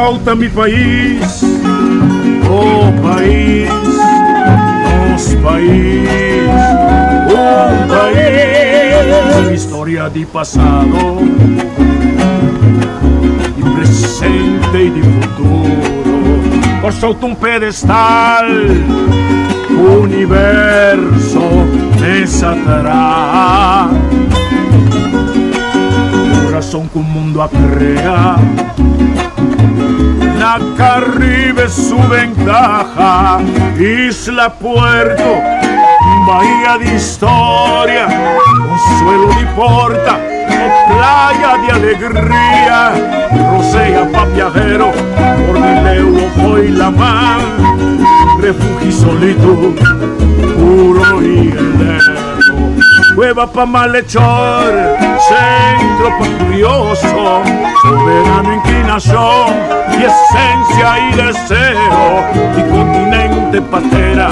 Kòrsou ta mi pais, oh pais, nos pais, un pais. Historia di pasado, di presente i di futuro. Kòrsou ta un pedestal, universo mes a traha. Kurason ku mundu a krea. Na Caribe su ventaha, isla puerto, bahia di historia, consuelo di porta, o playa di alegria, rosea pa viajero, por di leu o fo'i laman, refugio y solitud, puro y eterno. Cueva pa malhechor, centro pa curioso, soberano inclinación y esencia y deseo, y continente patera,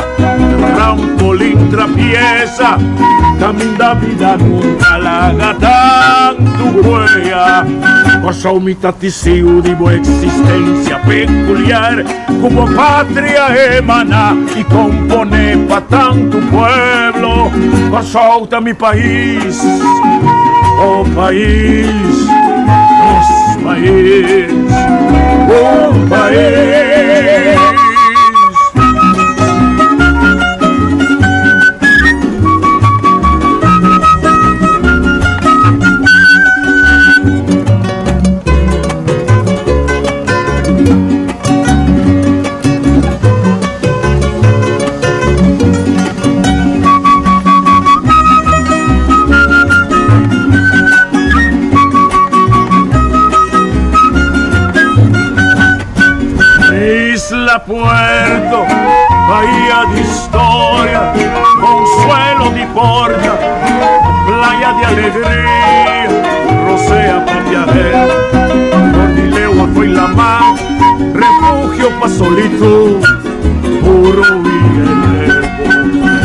trampolín trapieza, caminda vida nunca laga tantu huella. Kòrsou mi ta tisiu di bo existencia peculiar. Ku bo patria emaná i komponé pa tantu pueblo. Kòrsou ta mi pais, bo pais, nos pais, un pais. Isla Puerto, bahía di historia, consuelo di porta, playa di alegria, rosea pa viajero, for di leu afo'i lamá. Refugio pa solitud, puro y eterno.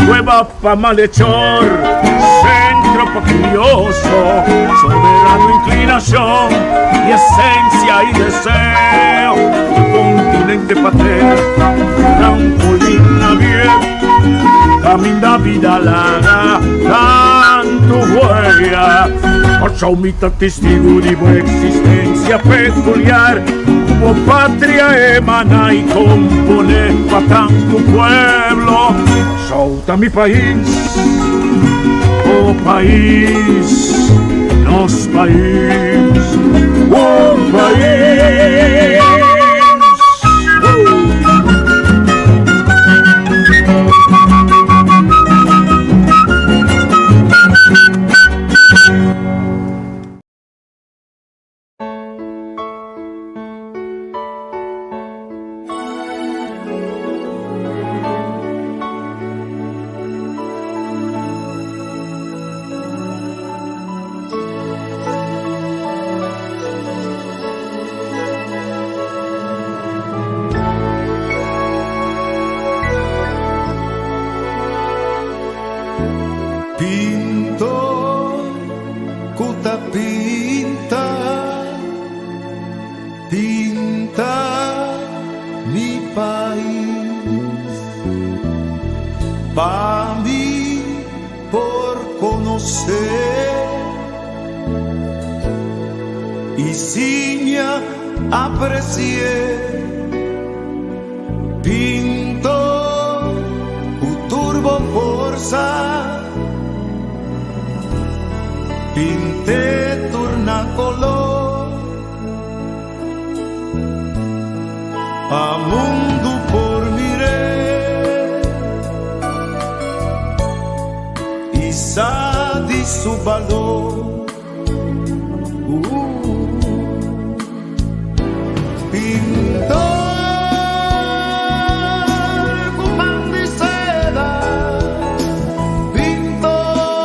Cueva pa malhechor, centro pa curioso, soberano inclinación y esencia y deseo. Continente patera, trampolín abierto, caminda vida laga, tantu huella. Kòrsou mi ta testigu di bo existencia peculiar, ku bo patria emana i kompone pa tantu pueblo. Kòrsou ta mi pais, bo pais, nos pais, un pais. Pintor ku ta pinta, pinta mi pais. Pa mi por konosé i siña apresi'é. Pintor ku tur bo forsa, pint'é tur na kolor, pa mundu por mir'é i sa di su balor. Pintor ku man di seda, pintor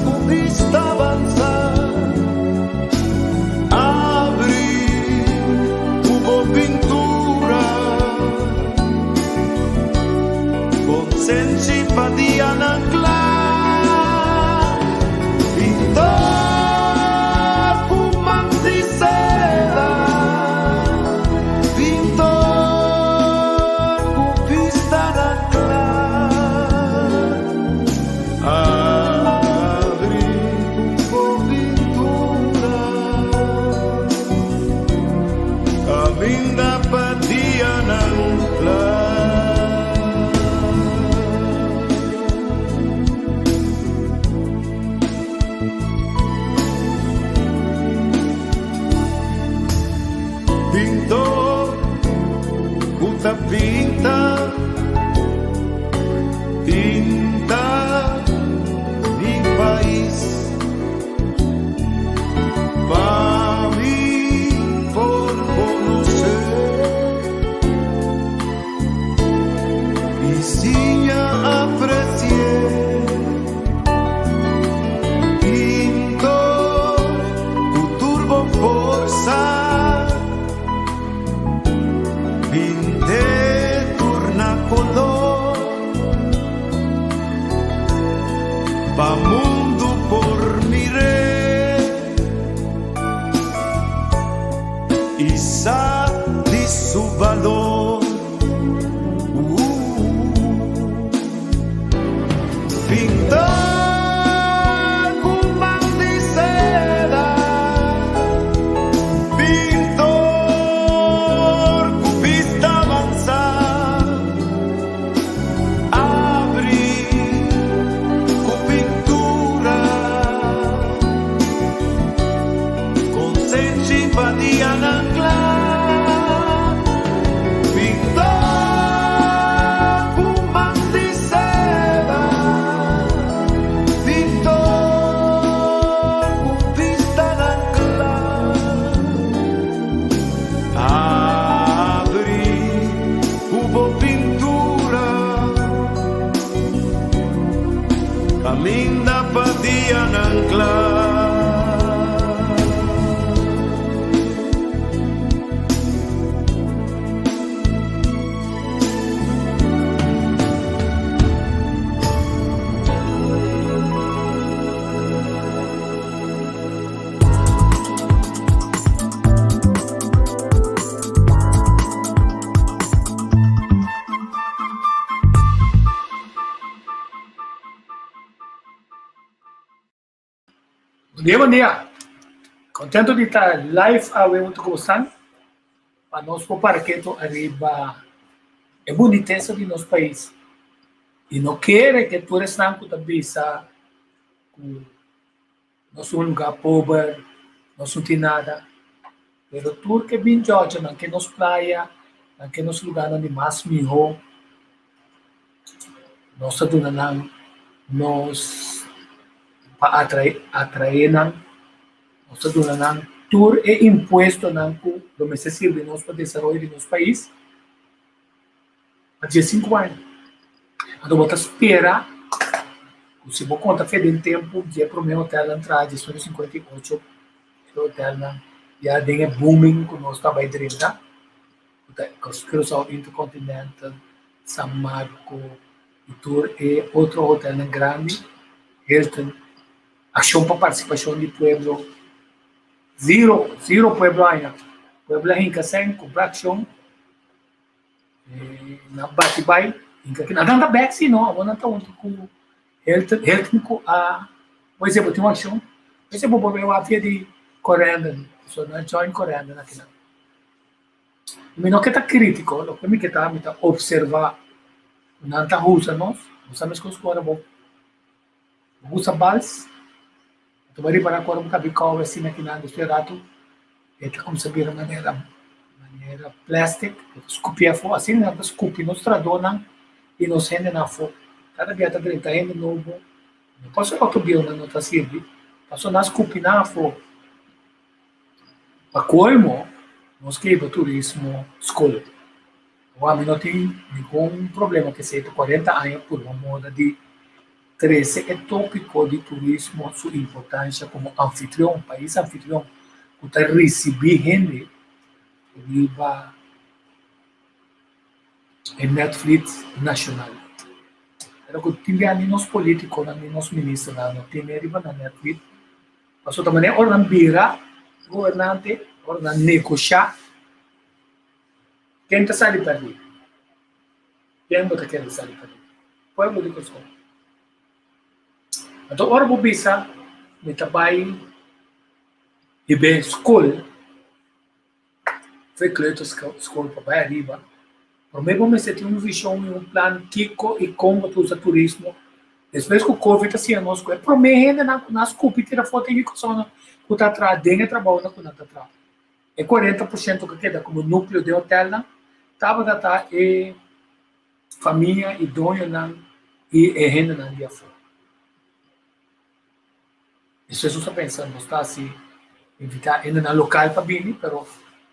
ku bista avansa, abri ku bo pintura, konsenshi pa dianan kla. Pintor ku man di seda. siña apreci'é. Pintor ku tur bo forsa, pint'é tur na kolor, pa mundu por mir'é i sa di su balor. Pintor ku man di seda, pintor ku bista avanzá, abri ku pintura, konsenshi pa dianan kla. Pintor ku man di seda, pintor ku bistanan kla, abri ku bo pintura kaminda pa dianan kla. Bon dia, bon dia. Contento di ta live awe hunto cu bosan pa nos por para keto ariba e bunitesa di nos pais. Y no kere ke tur esnan cu ta bisa cu nos un lugar pober, nos no tin nada, pero tur ke bin djodjo nan ke nos playa, nan ke nos lugarnan di mas miho. Nos ta duna nan nos pa atraé nan, nos ta duna nan tur e impuestonan ku lo mester sirbi nos pa desaroyo di nos pais pa diesinku aña. Anto bo ta spera ku si bo konta fe den tempu di e promé hotelnan traha 1958 e hotelnan ya den e booming ku nos ta bai drenta. ku ta Curaçao Intercontinental, San Marco i tur e otro hotelnan grandi, Hilton, Akshon pa Partisipashon di Pueblo, zero, zero pueblo haña. Pueblo a hinka sèn, kumpra akshon, nan bati bai, hinka aki. Nan ta bèk si no, awor nan ta huntu ku Hilton, Hilton ku a, por esempel tin un akshon, por esempel bo por bai wak via di Corendon, so nan join Corendon akinan. Mi no ke ta kritiko, loke mi ke ta, mi ta opservá ku nan ta usa nos. Bo sa meskos ku ora bo usa bals, bo ta bai ripará ku ora bo kabi kowe asina kinan despues di ratu e ta kuminsá bira manera manera plastic, bo ta skupi afó. Asina nan ta skupi nos trahadónan i nos hendenan afó. Kada bia ta drenta hende nobo, no pasobra otro bieunan no ta sirbi, pasobra nan skupi nan afó. Pa colmo nos ke hiba turismo scol. Awor ami no tin ningun problema ke esei ta cuarenta aña purba moda di trece e topico di turismo su importancia como anfitrion, pais anfitrion cu ta ricibi hende riba e netvlies nacional. Pero cu tin bia ni nos politiconan ni nos ministernan no tene riba nan netvlies. Pasobra ta manera ora nan bira gobernante, ora nan negoshá, ken ta sali pèrdí? Ken bo ta kere sali pèrdí? Pueblo di Kòrsou. Anto ora bo bisa mi ta bai hib'é skol, fe kleuterskol pa bai ariba, promé bo mester tin un vishon i un plan kiko i kon bo ta usa turismo. Despues ku covid a siña nos ku e promé hendenan ku nan skupi tira foto e persona ku ta traha den e trabounan ku nan ta traha. E 40% ku keda komo núkleo den hotelnan tabata ta e famia i doñonan i e hendenan di afó. Despues nos a pensa nos ta hasi invitá hendenan lokal pa bini, pero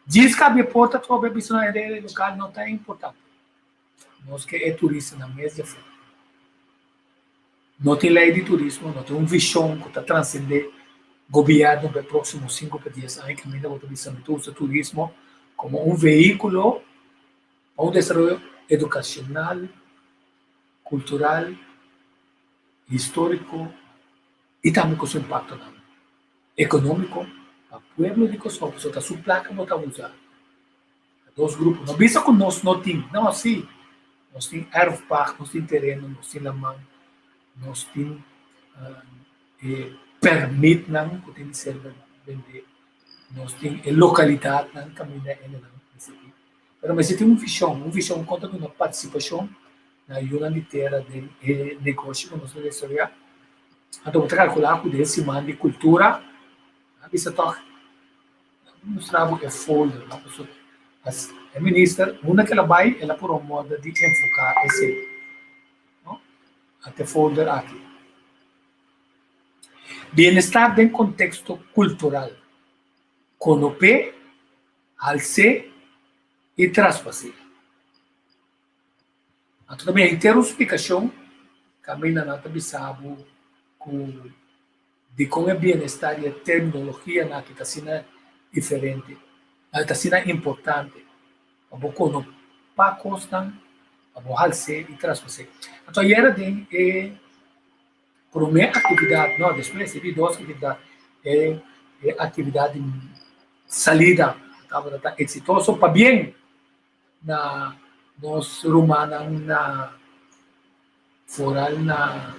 djis ku abri e porta atrobe a bisa nan hende lokal no ta importante. Nos ke e turistanan mes dje afó. No tin lei di turismo, no tin un vishon ku ta transendé gobièrnu pa e próksimo sinku pa dies aña kaminda bo ta bisa mi ta usa turismo komo un vehíkulo pa un desaroyo edukashonal, kultural, históriko i tambe ku su impaktonan ekonómiko pa pueblo di Kòrsou pasobra ta su plaka bo ta usa. Dos grupo. No bisa ku nos no tin. No, sí. Nos tin erfpacht, nos tin tereno, nos tin laman, nos tin e permitnan ku tin di ser bendé, nos tin e lokalidatnan kaminda hendenan mester tin. Pero mester tin un vishon, un vishon kon ta duna partisipashon na yunan di tera den e negoshi ku nos ta desaroyá. Anto bo ta kalkulá ku den e siman di kultura a bisa tòg Mustra bo e folder no pasobra as e minister unda ke el a bai el a puru un moda di enfoká esei no ate folder aki. Bienestar den konteksto kultural, konop'é, hals'é i traspas'é. Anto ta bin henter un splikashon kaminda nan ta bisa bo ku Dikon e bienestar i e terminologianan aki ta asina diferente? Nan ta asina importante pa bo konopá kosnan, pa bo hals'é i traspas'é. Anto ayera den e promé aktividat, no, despues e di dos aktividat, e e aktividat di salida tabata ta eksitoso pabien na nos rumannan na foral na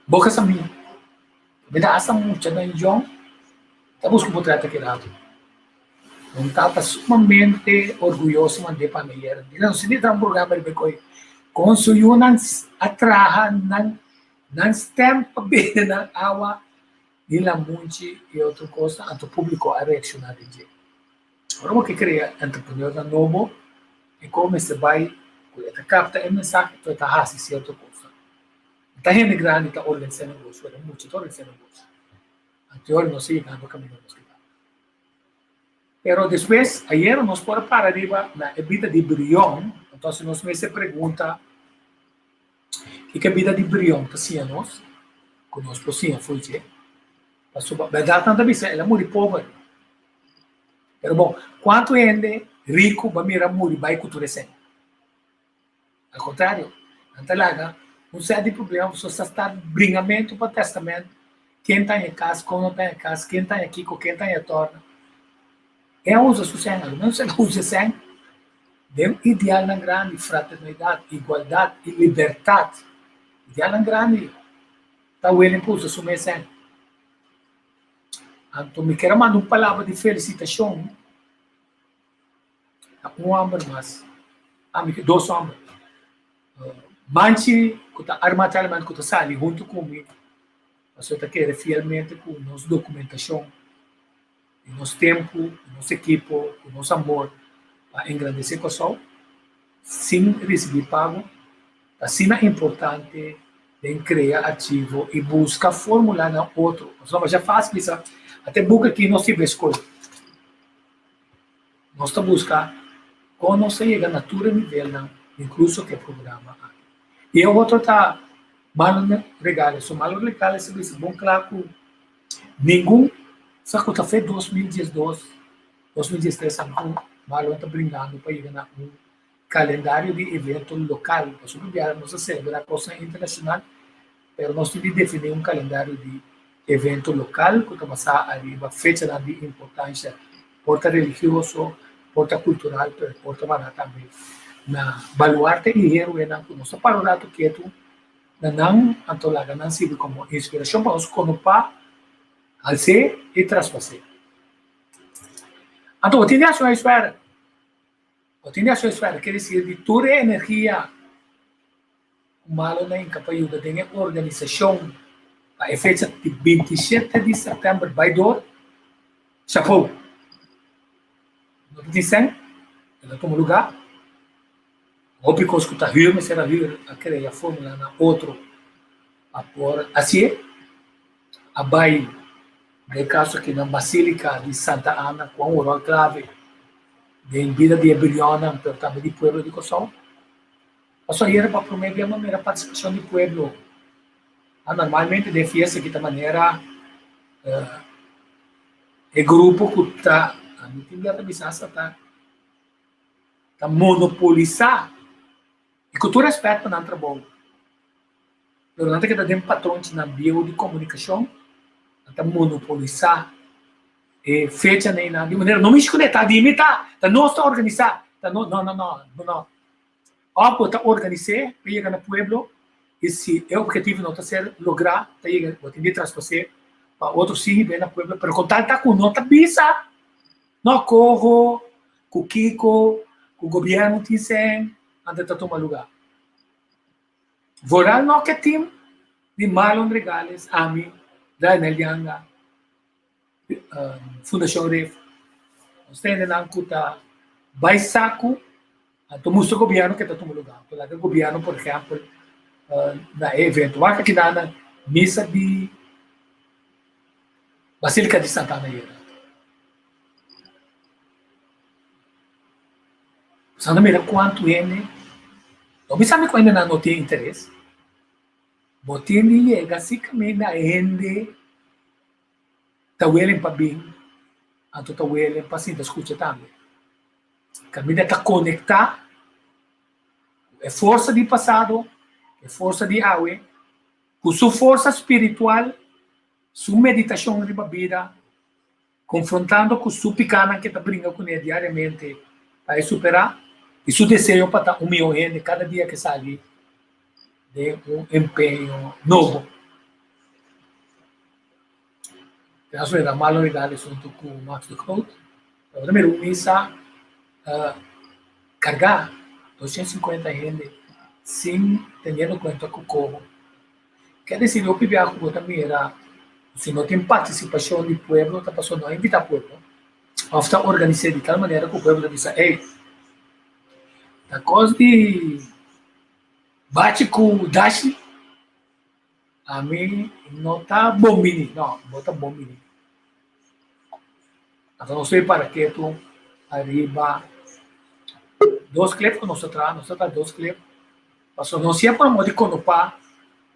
Boca Samia. Mi ta hasta muchanan yòn ta buska un potrèt aki rato. Un tata sumamente orguyoso mand'é pa mi ayera. Di nan si mi traha un programa riba e koe kon su yunan a traha nan nan stèm pa bebe nan awa di lamunchi i otro kosnan anto públiko a reakshoná den dje. Ora bo ke krea entrepreneurnan nobo, e kon mester bai ku e ta kapta e mensahe to e ta hasi sierto kosnan. No ta hende grandi ta organisá negoshi, pero e mucha ta organisá negoshi. Anteor nos a yegando kaminda nos ke ta. Pero despues, ayera nos por a para riba na e bida di Brion, entonces nos mester pregunta kiko e bida di Brion ta siña nos, ku nos por siña fo'i dje. Pasobra bèrdatnan ta bisa el a muri pober. Pero bon, kuantu hende riku bo a mira muri bai ku tur esei? Al kontrario, nan ta laga un sèt di problema pasobra sa sta bringamentu pa tèstamènt, ken ta haña kas, kon no ta haña kas, ken ta haña kiko, ken ta haña tòrna. E a usa su sèn, alomenos el a usa e sèn den idealnan grandi, fraternidat, igualdat i libertat. Idealnan grandi ta willing pa usa su mes sèn. Anto mi kier a manda un palabra di felicitacion na un homber mas, a mi dos homber, Manchi cu ta arma talament cu ta sali hunto cu mi, pasobra ta kere fielmente cu nos documentacion di nos tempo, di nos ekipo, cu nos amor pa engrandece Kòrsou sin ricibi pago. Ta asina importante den crea archivo y busca formulanan otro. Pasobra masha facil bisa, ata e buki aki nos sirbi e skol. Nos ta busca con nos ta yega na tur e nivelnan, incluso cu e programa aki. Y e otro ta Marlon Regales. So Marlon Regales a bisa bon cla cu ningun sa cu ta fe 2012, 2013 anto Marlon ta bringando pa yega na un Calendario di evento local, pasobra biaha nos a celebra cosnan internacional, pero nos tin di defini un calendario di evento local cu ta basa ariba fechanan di importancia, por ta religioso, por ta cultural, pero por ta bana tambe na baluarte y heroenan cu nos ta para un rato ketu na nan, anto laga nan sirbi como inspiracion pa nos conopa, hals'é y traspas'é. Anto bo tin di haci un huiswerk. Bo tin di haci esfuerzo, quiere decir di tur e energia cu malo na inca pa yuda den e organisacion pa e fecha di 27 di september bay door, chapeau! No ta tin sen, e ta tuma lugar. Hopi cos cu ta huur mester a huur a crea formula na otro pa por hacié. A bay den e caso aki na Basilica di Santa Ana cu a un rol clave den bida di e brionnan pero tambe di pueblo di Kòrsou. Pasobra ayera pa promé bia mi a mira partisipashon di pueblo. Normalmente den fiesta aki ta manera e grupo ku ta, ami tin bia ta bisa hasta ta ta monopolisá i ku tur rèspèt pa nan trabou, pero nan ta keda den patronchinan bieu di komunikashon, nan ta monopolisá e fechanan einan di manera no mishi kuné ta di mi ta, ta nos ta organisá, ta no, no, no, no, no. Òf bo ta organis'é pa yega na pueblo i si e objetivo no ta ser lográ ta yega bo tin di traspas'é pa otro sigui bai na pueblo pero kon tal ta ku no ta bisa no koho ku kiko ku gobièrnu tin sèn anto ta tuma lugá. Vooral no ke tim di Marlon Regales, ami, Daniel Yanga, Fundashon Ref. Nos ta hendenan ku ta bai saku anto mustra gobièrnu ke ta tuma lugá. Anto laga gobièrnu por ehèmpel na e evento. Wak akinan na misa di Basilika di Santa Ana yera. Nos a mira kuantu hende, no bisa mi ku hendenan no tin interes. Bo tin di yega si kaminda hende ta welen pa bin, anto ta welen pa sinta skucha tambe. Kaminda ta konektá ku e forsa di pasado, e forsa di awe, ku su forsa spiritual, su meditashon riba bida, konfrontando ku su pikánan ke ta bringa kuné diariamente pa e superá i su deseo pa ta un mihó hende kada dia ke sali den un empeño nobo. Te a suena malo riba e asuntu ku Max de Groot, pero ta mira un misa kargá 250 hende sin teniendo kuenta ku koho. Ke desi hopi biaha ku bo ta mira si no tin partisipashon di pueblo ta pasobra no a invitá pueblo òf ta organis'é di tal manera ku pueblo ta bisa ey ta kos di bachi ku dashi ami no ta bon bini no bo ta bon bini anto nos ta para ketu ariba dos klep ku nos ta traha nos ta traha dos klep. Pasobra nos siempre por di konopá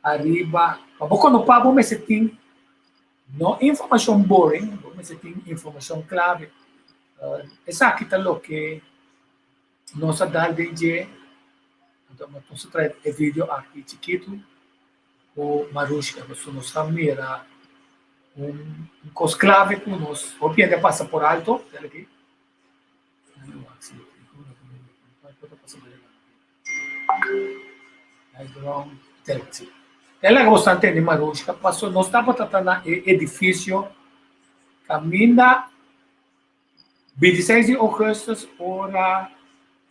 ariba, pa bo konopá bo mester tin no informashon boring, bo mester tin informashon klave. Esaki ta loke nos a dal den dje, anto nos a trae e video aki chikitu ku Marushka, pasobra nos a mira un kos klave ku nos hopi hende a pasa por alto. E laga bo sa tende Marushka paso nos tabata ta na e edifisio kaminda 26 di ougùstùs ora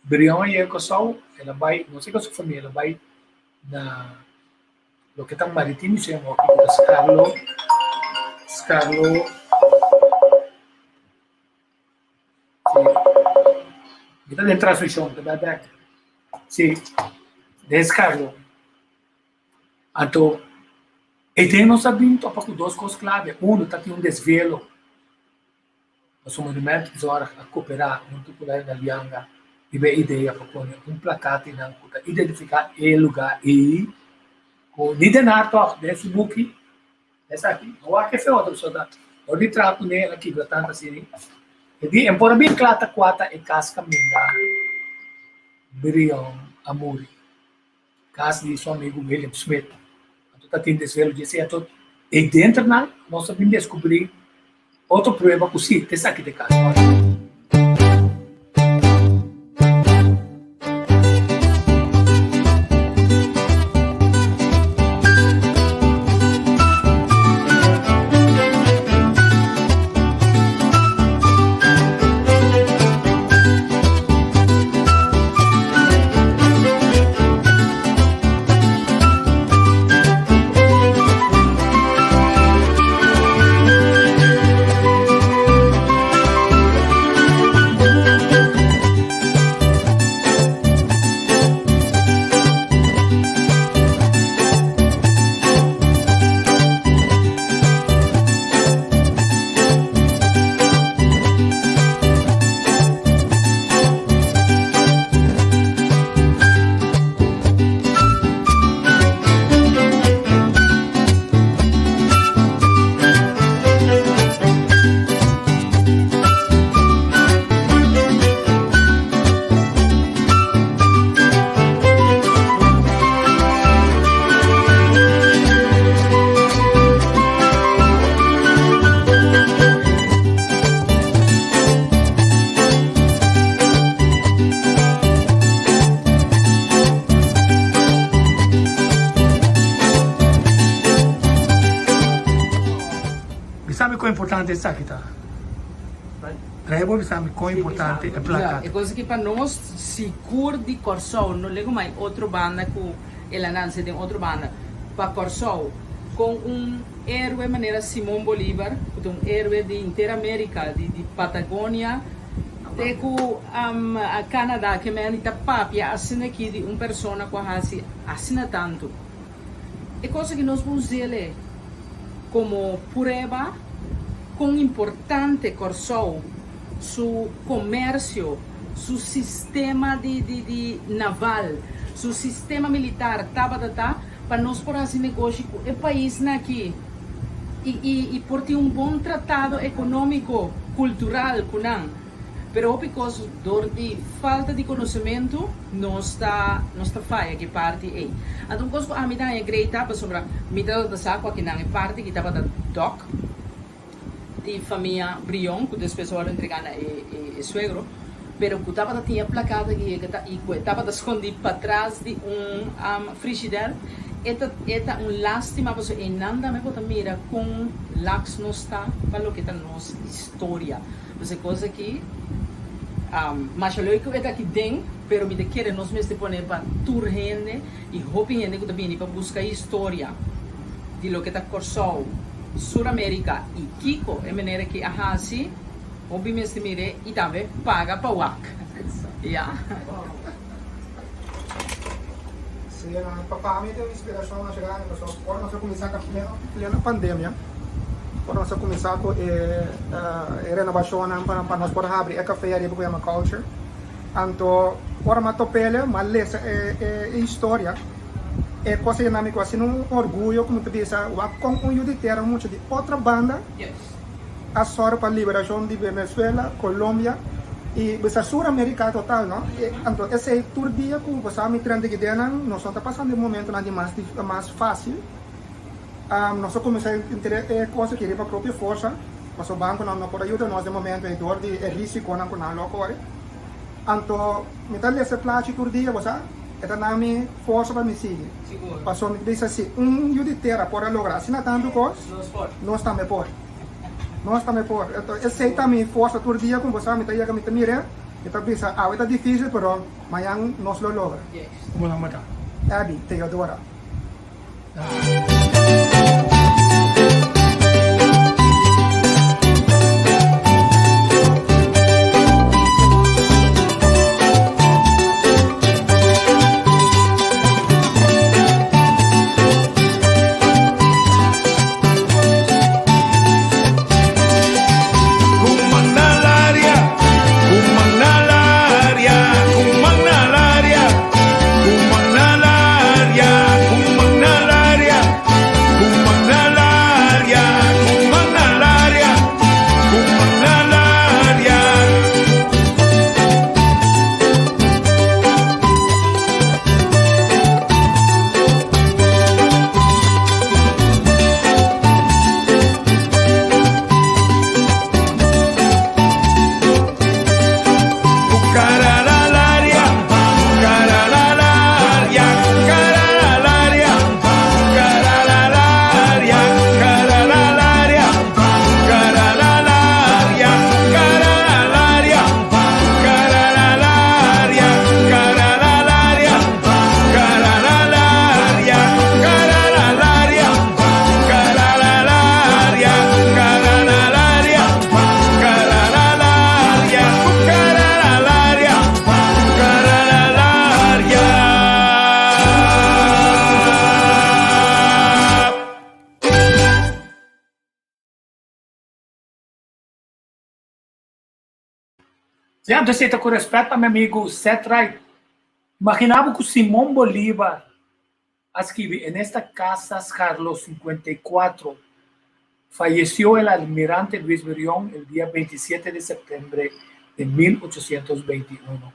Brion a yega Kòrsou el a bai no sé ku su famia el a bai na Loke ta Maritime Museum hopi ku ta Skarlo Skarlo Sí. Mi ta den transmishon, ta bai bek. Sí, den Skarlo. Anto, e den nos a bin topa ku dos kos klave. Uno, ta tin un desvelo. Pasobra Monumentenzorg a koperá huntu ku Lionel Lianga riba e idea pa pone un plakat einan ku ta identifiká e lugá ei ku ni denar tòg den su buki. Esaki no wak e fe otro pasobra ta dor di traha kuné el a kibra tantu asina. E di en por a bin kla ta kua ta e kas kaminda Brion a muri. Kas di su amigu William Smith. Anto ta tin desvelo di esei. Anto ei denter nan nos a bin deskubrí otro prueba ku sí, ta esaki ta e kas. importante esaki ta? Trae bo bisa mi kon importante e plaka ta. E kos aki pa nos sigur di Kòrsou, no lego mai otro banda ku el a nanse den otro banda. Pa Kòrsou, kon un héroe manera Simon Bolívar, ku ta un héroe di henter Amérika, di Patagonia te ku Canada, ke men ta papia asina aki di un persona ku a hasi asina tantu. E kos aki nos por us'el komo prueba kon importante Kòrsou su komersio, su sistema di di naval, su sistema militar tabata ta pa nos por hasi negoshi ku e paisnan aki i i por tin un bon tratado ekonómiko, kultural ku nan. Pero hopi kos dor di falta di konosementu nos ta nos ta faya ki parti ei. Anto un kos ku ami ta haña grei ta pasobra mi tabata sa ku akinan e parti ki tabata dòk di famia Brion ku despues a wòrdu entregá na e e suegro pero ku tabata tin e plakat aki e ta i ku e tabata skondí patras di un frishider e ta e ta un lástima pasobra einan tambe bo ta mira kon laks nos ta pa loke ta nos historia. Pues e kos aki masha leuk ku e ta aki den, pero mi ta kere nos mester pone pa tur hende i hopi hende ku ta bini pa buska historia di loke ta Kòrsou, Sur Amerika i kiko e manera ki a hasi, hopi mester mir'é i tambe paga pa wak. Ya. Sí, pa mi ta un inspirashon masha grandi pasobra ora nos a kuminsá ta pleno pandemia, ora nos a kuminsá ku e renobashonnan pa nos por habri e kafé ariba ku yama Culture, anto ora mi a top'el mi a lesa e historia, e kos a yena mi ku asina un orguyo ku mi ta bisa wak kon un yu di tera mucha di otro banda a sòru pa liberashon di Venezuela, Colombia i bisa Sur Amerika total no. Anto esei tur dia ku bo sa mi trenta gidenan nos no ta pasando e momentonan di mas mas fásil. Nos a kuminsá entre e kos aki riba propio forsa pasobra bankonan no por a yuda nos den momento ei dor di e risikonan ku nan lo kore. Anto mi ta lesa e plachi tur dia bo sa e ta na mi forsa pa mi sigui. Pasobra mi ta bisa si un yu di tera por a logra asina tantu kos, nos tambe por. Nos tambe por. Anto esei ta mi forsa tur dia ku bo sa mi ta yega mi ta mir'é, mi ta bisa awe ta difisil pero mañan nos lo logra. Komo nan mata? Abby, Teodora. Sí, anto esei ta ku rèspèt pa mi amigu Seth Wright. Imaginá bo ku Simón Bolívar a skibi En esta casa Carlos 54 falleció el almirante Luis Brión el día 27 de septiembre de 1821.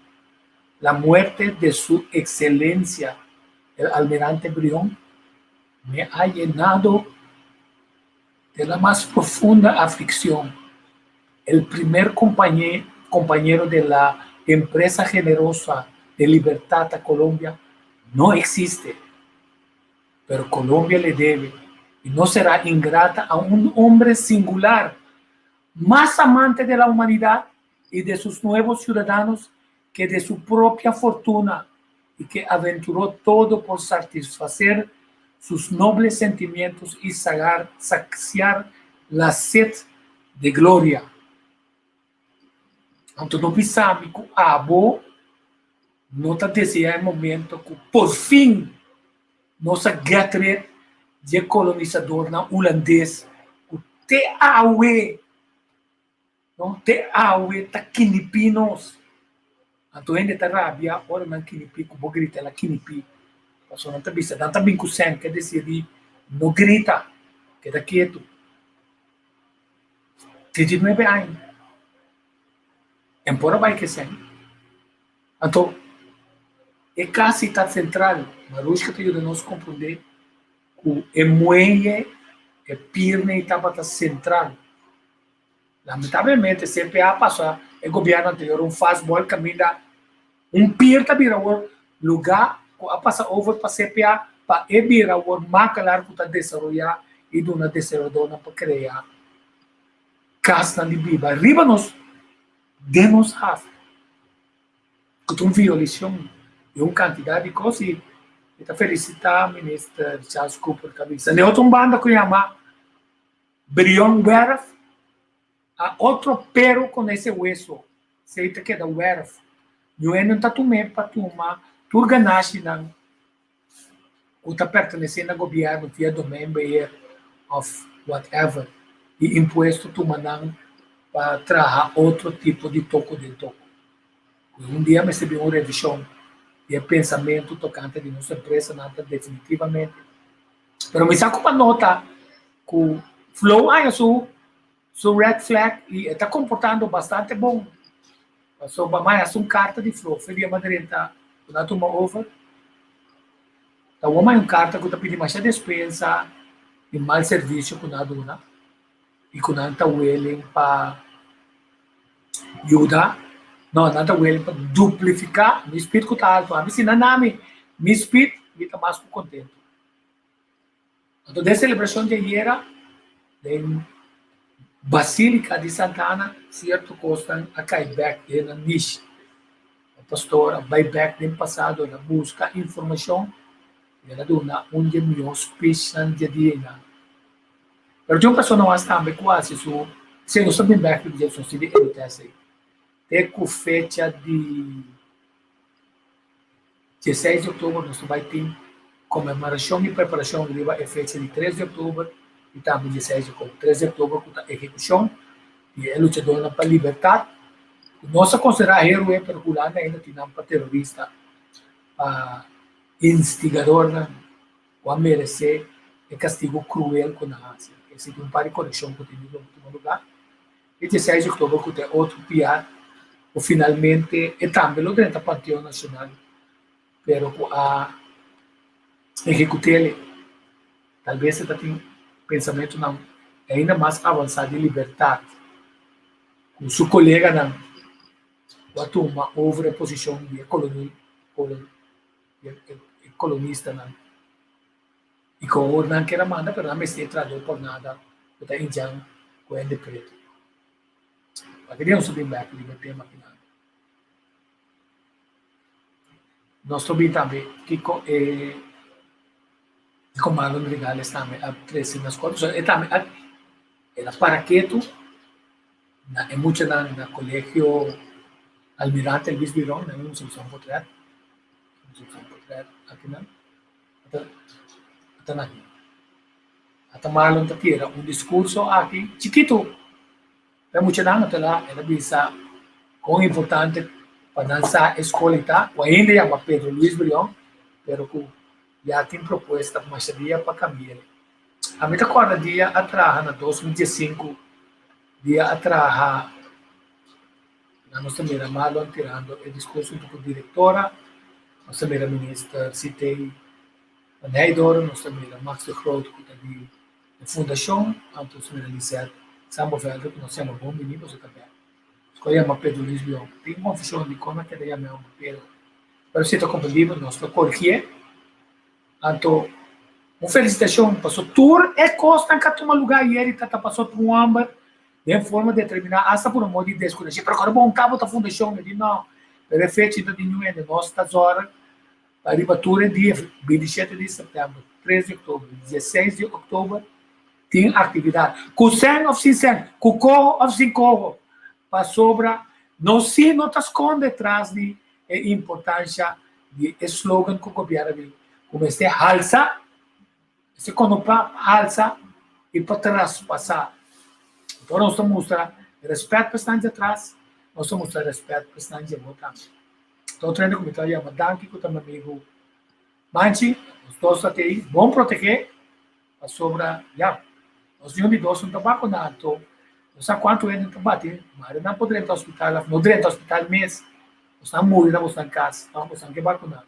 La muerte de su excelencia el almirante Brión me ha llenado de la más profunda aflicción. El primer compañero de la empresa generosa de libertad a Colombia no existe, pero Colombia le debe y no será ingrata a un hombre singular. Más amante de la humanidad y de sus nuevos ciudadanos que de su propia fortuna y que aventuró todo por satisfacer sus nobles sentimientos y saciar la sed de gloria. Anto no bisa mi ku abo no ta deseá e momento ku por fin nos a get rid di e kolonisadornan hulandes ku te awe No, te awe ta kinipí nos. Anto hende ta rabia ora nan kinipí ku bo grita la kinipí. Pasobra nan ta bisa, nan ta bin ku sèn ke desidí no grita, keda ketu. 39 aña en por a bai ke sèn. Anto e kasi ta sentral, Marushka ta yuda nos komprondé ku e muelle, e pirnei tabata sentral. Lamentablemente CPA a pasa e gobierno anterior un fastball caminda un pier ta bira awor lugar cu a pasa over pa CPA pa e bira awor makelaar cu ta desaroya y duna desaroyadornan pa crea casnan di biba riba nos den nos haf cu ta un violacion di un cantidad di cos y mi ta felicita Minister Charles Cooper cu a bisa. Den otro un banda cu yama Brion werf a otro pero con ese hueso sey ta keda werf. Ñuenan ta tum'é pa tuma tur ganashinan cu ta pertenece na gobierno via domeinbeheer of whatever y impuesto tuma nan pa traha otro tipo di toko den toko. Cu un dia mester bin un revision di e pensamento tocante di nos empresanan ta definitivamente. Pero mi sa ku pa nota ku Flow haña su su red flag i e ta komportando bastante bon. Pasobra mi haña un karta di Flow fe dia mi a drenta ku nan a tuma over. Ta wou mi haña un karta ku ta pidi masha despensa di mal servisio ku nan a duna i ku nan ta willing pa yuda. No, nan ta willing pa duplifiká mi speed ku ta altu. Ami si nan na mi mi speed mi ta mas ku kontentu. Anto den selebrashon di ayera den Basílika di Santa Ana sierto kosnan a kai bèk den nan nish. E pastor a bai bèk den pasado, el a buska informashon i el a duna un di e mihó spichnan di e dianan. Pero tin un persona mas tambe ku hasi su, si nos ta bin bèk riba dje, nos tin di editá esei. Te ku fecha di. Dieseis di òktober nos ta bai tin konmemorashon i preparashon riba e fecha di tres di òktober i tambe dieseis di òktober. Tres di òktober ku ta ehekushon di e luchadornan pa libertat ku nos a konsiderá héroe pero Hulanda ainda tin nan pa terorista, pa instigadornan ku a meresé e kastigu kruel ku nan hasi. Esei tin un par di korekshon ku tin di tuma lugá. E dieseis di oktober ku ta e otro piar ku finalmente e tambe lo drenta Panteon Nacional pero ku a ehekut'el. Talbes e ta tin pensamentunan ainda mas avansá di libertat ku su koleganan ku a tuma over e posishon di e kolonistanan. I ku awor nan kier a manda pero nan mester trahador por nada ku ta indian ku hende pretu. P'aki den nos ta bin bek riba e tema aki nan. Nos ta bin tambe kiko e kiko Marlon Regales tambe a trese na skol. Pasobra e tambe a el a para ketu na e muchanan na Colegio Almirante Luis Biron, nan a usa un potret, usa un potret akinan. Ata nan. Ata Marlon ta tira un discurso aki chikito pa e muchanan. Ata la el a bisa con importante pa nan sa e scol ei ta, cu ainda yama Pedro Luis Brion, pero cu ya tin propuesta masha dia pa cambi'el. Ami ta corda dia a traha na 2015, dia a traha Na nos ta mira Marlon tirando e discurso hunto cu directora, nos ta mira minister CT van Heydoorn, nos ta mira Max de Groot cu ta di e fundacion, anto nos ta mira Lisette Sambovelder cu nos yama bon bini pasobra ta bek. Nos cu a yama Pedro Luis Leon. Tin confusion di con a keda yama e homber Pedro, pero si ta comprendibel nos lo corrigie. Anto un felicitacion pasobra tur e cosnan cu a tuma lugar ayeri ta ta pasobra un homber. Den forma determiná, asta por un modo di deskoneshon. Pero kòrda bon kabo ta fundashon, mi di no. Pero e fecha ta di ñuende, nos ta zòrg pa riba tur e dia, 27 di sèptèmber, 3 di òktober, 16 di òktober, tin aktividat. Ku sèn òf sin sèn, ku koho òf sin koho, pasobra nos sí no ta skonde tras di e importansha di e slogan ku gobièrnu a bin ku mester halsa. Mester konopá pa alsa i pa traspasá. Anto nos ta mustra rèspèt pa esnan djatras, nos ta mustra rèspèt pa esnan djabó tambe. Anto otro hende ku mi ta yama danki ku ta mi amigu Manchi, nos dos ta tei bon protegé pasobra ya, nos niun di dos no ta bakuná, anto no sa kuantu hende ta bati, mari nan por drenta hospital òf no drenta hospital mes, bosnan muri na bosnan kas, òf bosnan ke bakuná.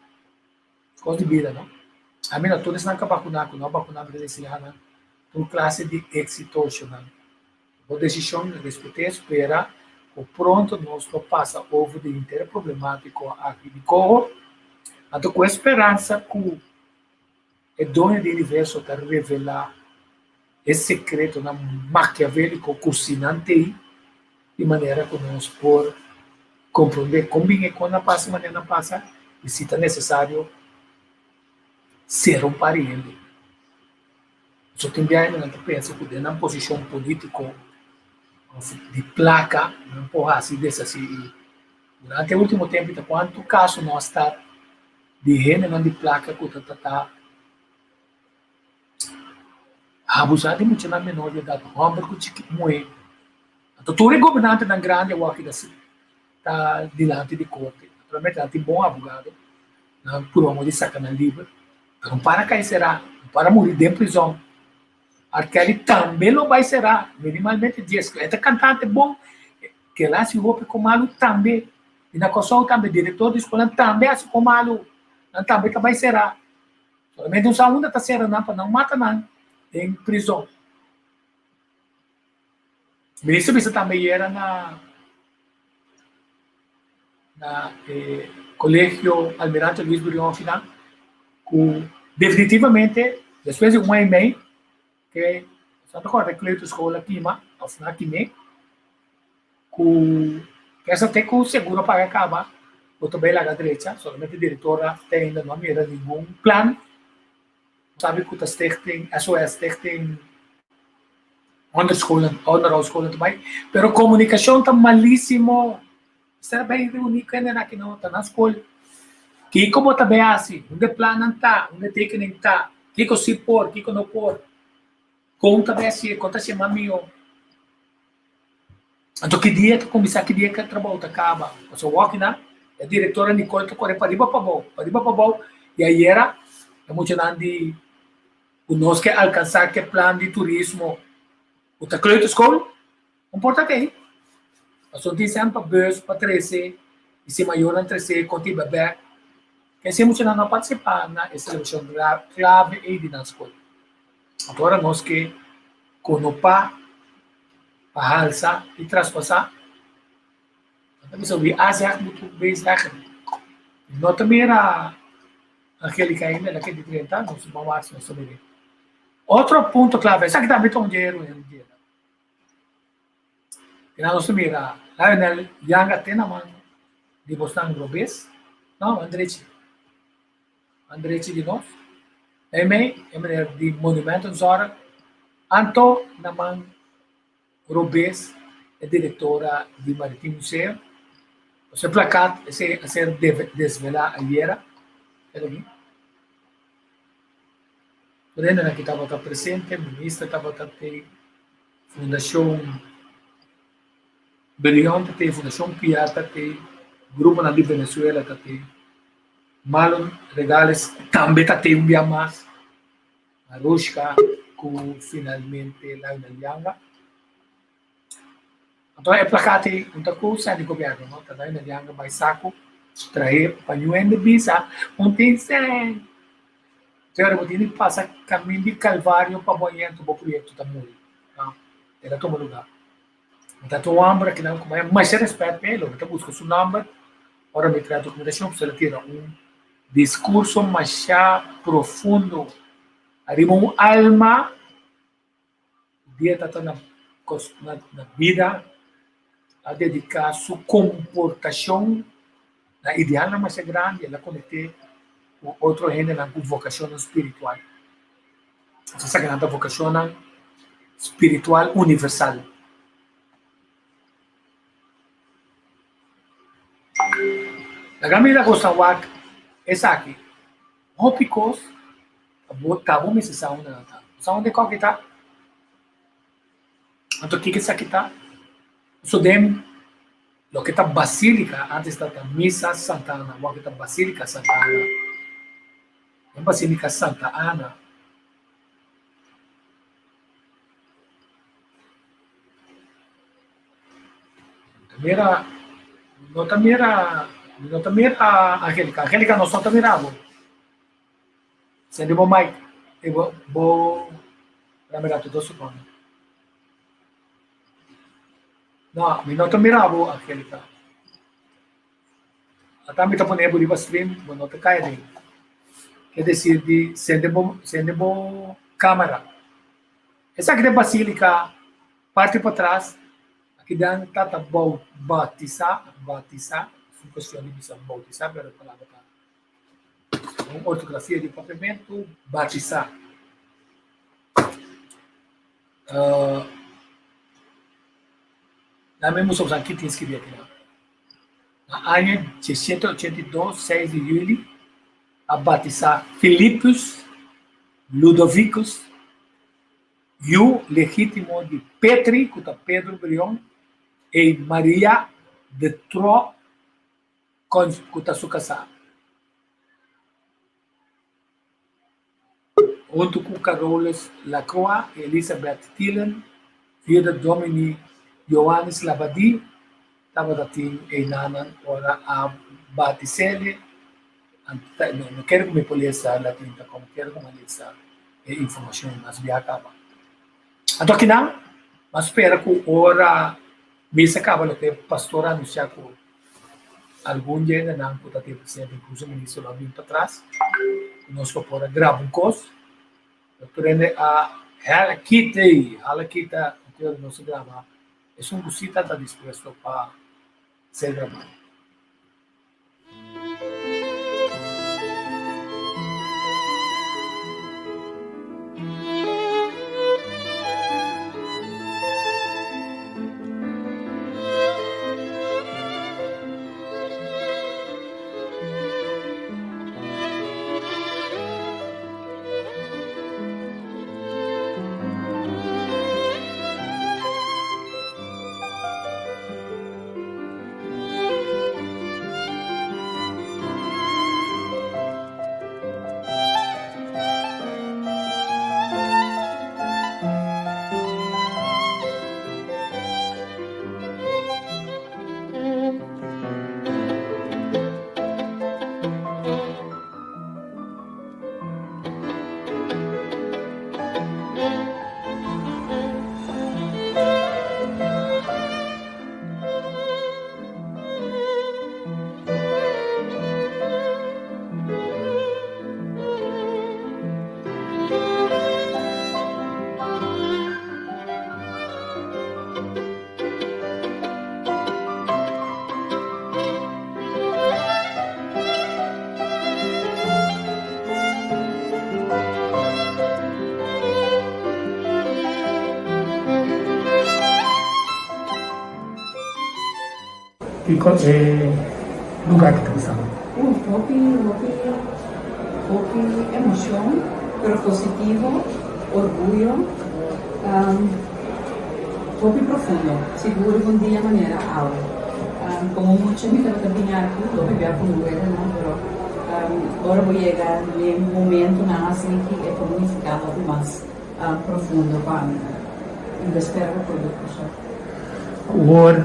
Kos di bida, no? Ami na tur esnan ka bakuná ku no a bakuná mi ta deseá nan tur klase di éksitonan. Bo desishon mi respet'é, spera ku pronto nos lo pasa over di henter e problemátiko aki di koho, anto ku e speransa ku e Doño di universo ta revelá e sekretonan makiavéliko ku si nan t'ei, di manera ku nos por komprondé kon bin e kon a pasa manera nan pasa i si ta nesesario sera un par di hende. Pasobra tin biaha nan ta pensa ku den nan posishon polítiko òf di plaka nan por hasi deshasí i durante e último tempu ta kuantu kaso no a sta di hendenan di plaka ku ta trata Abusá di muchanan menor di edat, hòmber ku chiki muhé. Anto tur e gobernantenan grandi awor aki ta ta dilanti di korte. Naturalmente nan tin bon abogado, nan purba modo di saka nan liber, pero no para kai será, no para muri den prizòn. R. Kelly tambe lo bai será, minimalmente dies. E ta kantante bon, kila hasi hopi kon malu tambe. I na Kòrsou tambe direktor di skolnan tambe hasi kon malu, nan tambe ta bai será. Solamente un sa unda ta sera nan pa nan mata nan den prizon. Minister bisa tambe yera na na e Colegio Almirante Luis Brion final ku definitivamente despues di un aña i mei ke sa ta kòrda e kleuterschool a kima òf nan a kim'é Ku esa te ku seguro paga kaba bo ta bai laga drecha, solamente direktora te ainda no a mira ningun plan. Sabi ku ta stichting, SOS stichting onderscholen, onderhoudsscholen ta bai, pero komunikashon ta malisimo. Mester a bai reuni ku hende aki no ta na skol. Kiko bo ta bai hasi? Unda e plannan ta? Unda e tekening ta? Kiko si por, kiko no por? Kon ta bai hasié? Kon ta hasié mas mihó? Anto ki dia ta kuminsá, ki dia ku e trabou ta kaba? Pasobra wòk nan, e direktora Nicole ta kore pariba pabou, pariba pabou, i ayera e muchanan di ku nos ke alkansá ku e plan di turismo ku ta kleuterschool, no por ta kei. Pasobra tin sèn pa bus pa trese i si mayornan trese kon ta iba bèk. Kei si e muchanan no a partisipá na e selebrashon klave ei di nan skol. Anto ora nos ke konopá pa halsa i traspasá, nan ta bisa wi a zeg moet ook B zeggen. Mi no ta mira Angelica ainda, el a keda drenta, nos ta ban wak si nos ta mir'é. Otro punto clave, esaki tambe ta un dje ruin un dje. Kina nos ta mira Lionel Yanga te na man di bosnan robes, no, man drechi. Man drechi di nos. Meimei e meneer di Monumentenzorg, anto na man robes e direktora di Maritiem Museum. E plakat esei a ser desvelá ayera. Keda aki. Tur hendenan ki tabata presente, minister tabata te, Fundashon Belion ta te, Fundashon Piar ta te, gruponan di Venezuela ta te. Marlon Regales tambe ta te un bia mas. Marushka ku finalmente Lionel Yanga. Anto e plakat ei no ta ku sèn di gobièrnu no, ta Lionel Yanga bai saku trahe pa ñu hende bisa un tin sèn. Te ora bo tin di pasa kamin di kalvario pa bo aña anto bo proyekto ta muri. No, el a tuma lugá. Mi ta un hòmber akinan ku mi a masha rèspèt pa el, mi ta buska su nòmber ora mi traha dokumentashon pasobra el a tira un diskurso masha profundo ariba un alma. Dia ta ta na Na bida a dediká su komportashon na idealnan masha grandi, el a konekt'é ku otro hendenan ku vokashonnan spiritual. Esakinan ta vokashonnan spiritual universal. Laga mira ku sa wak esaki, hopi kos ta bo mester sa unda nan ta. Bo sa unda e kòki ta? Anto kiko esaki ta? So den loke ta Basílika, antes tabata Misa Santa Ana, awor ta Basílika Santa Ana. Den Basílika Santa Ana. Mira, no ta mira, no ta mira Angélica. Angélica, nos no ta mira bo. Sende bo mic e bo bo dame rato dos secondo. No, mi no ta mira bo, Angélica. Ata mi ta pone bo riba stream, bo no ta kai aden. Ke decir di sende bo sende bo camera. Esaki ta e basilica parti patras, akidan ta ta bou batisa, batisa, es un cuestion di bisa bautisa, pero e palabra ta segun ortografia di papiamentu, batisa. Dame musa usa ki tin skirbi akinan. Na aña 682, seis di juli, a batisá Philippus Ludovicus, yu legítimo di Petri, ku ta Pedro Brion, i Maria de Troyes, ku ta su kasá. Huntu ku Carolus Lacroix i Elisabeth Thielen, viuda Domini Johannes Labadie tabata tin einanan ora a batis'ele. No kere ku mi por lesa latin ta komo kere ku mi lesa e informashon mas bia kaba. Anto kinan mi a spera ku ora misa kaba loke pastor a anunsia ku algun di hendenan ku ta tin presente inkluso minister lo a bin patras ku nos lo por a graba un kos. Tur hende a hala kita ei, hala kita anto nos a graba esun ku si ta ta dispuesto pa ser grabá. Kiko e lugar ki ta bisa bo? Uf, hopi, hopi, hopi emocion, pero positivo, orguyo, hopi profundo. Sigur un dia manera awe. Como mucha mi tabata bini aki, hopi bia cu mi wetanan, pero ora bo yega n'e momentonan asina ki e por nifica hopi mas. Profundo pa mi. Mi ta spera pa por dor Kòrsou. Awor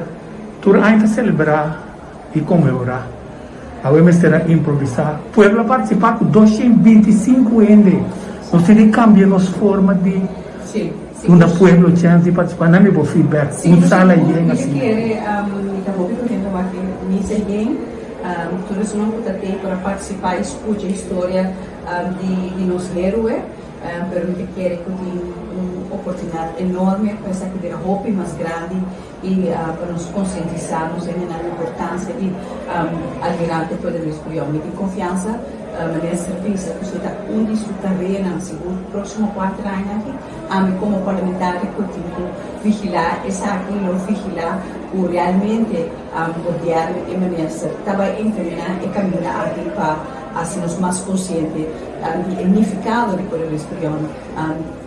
tur aña ta selebrá i konmemorá. Awe mester a improvisá. Pueblo a partisipá ku 225 hende. Nos tin di kambia nos forma di duna pueblo chèns di partisipá. Nan mi bo feedback. Un sala yen asina. Mi ta kere, mi ta hopi kontento wak e misa yen. Tur esunnan ku ta tei por a partisipá i skucha historia di nos héroe. Pero mi ta kere ku tin un oportunidat enorme pa esaki bira hopi mas grandi i pa nos konsientisá nos hendenan importansia di Almirante Pedro Luis Brion. Mi tin konfiansa Minister bisa ku si ta un di su tareanan sigur próksimo kuater aña aki, ami komo parlamentario ku tin ku vigilá esaki lo vigilá ku realmente gobièrnu i minister ta bai encaminá e kaminda aki pa hasi nos mas konsiente di e nifikado di Pedro Luis Brion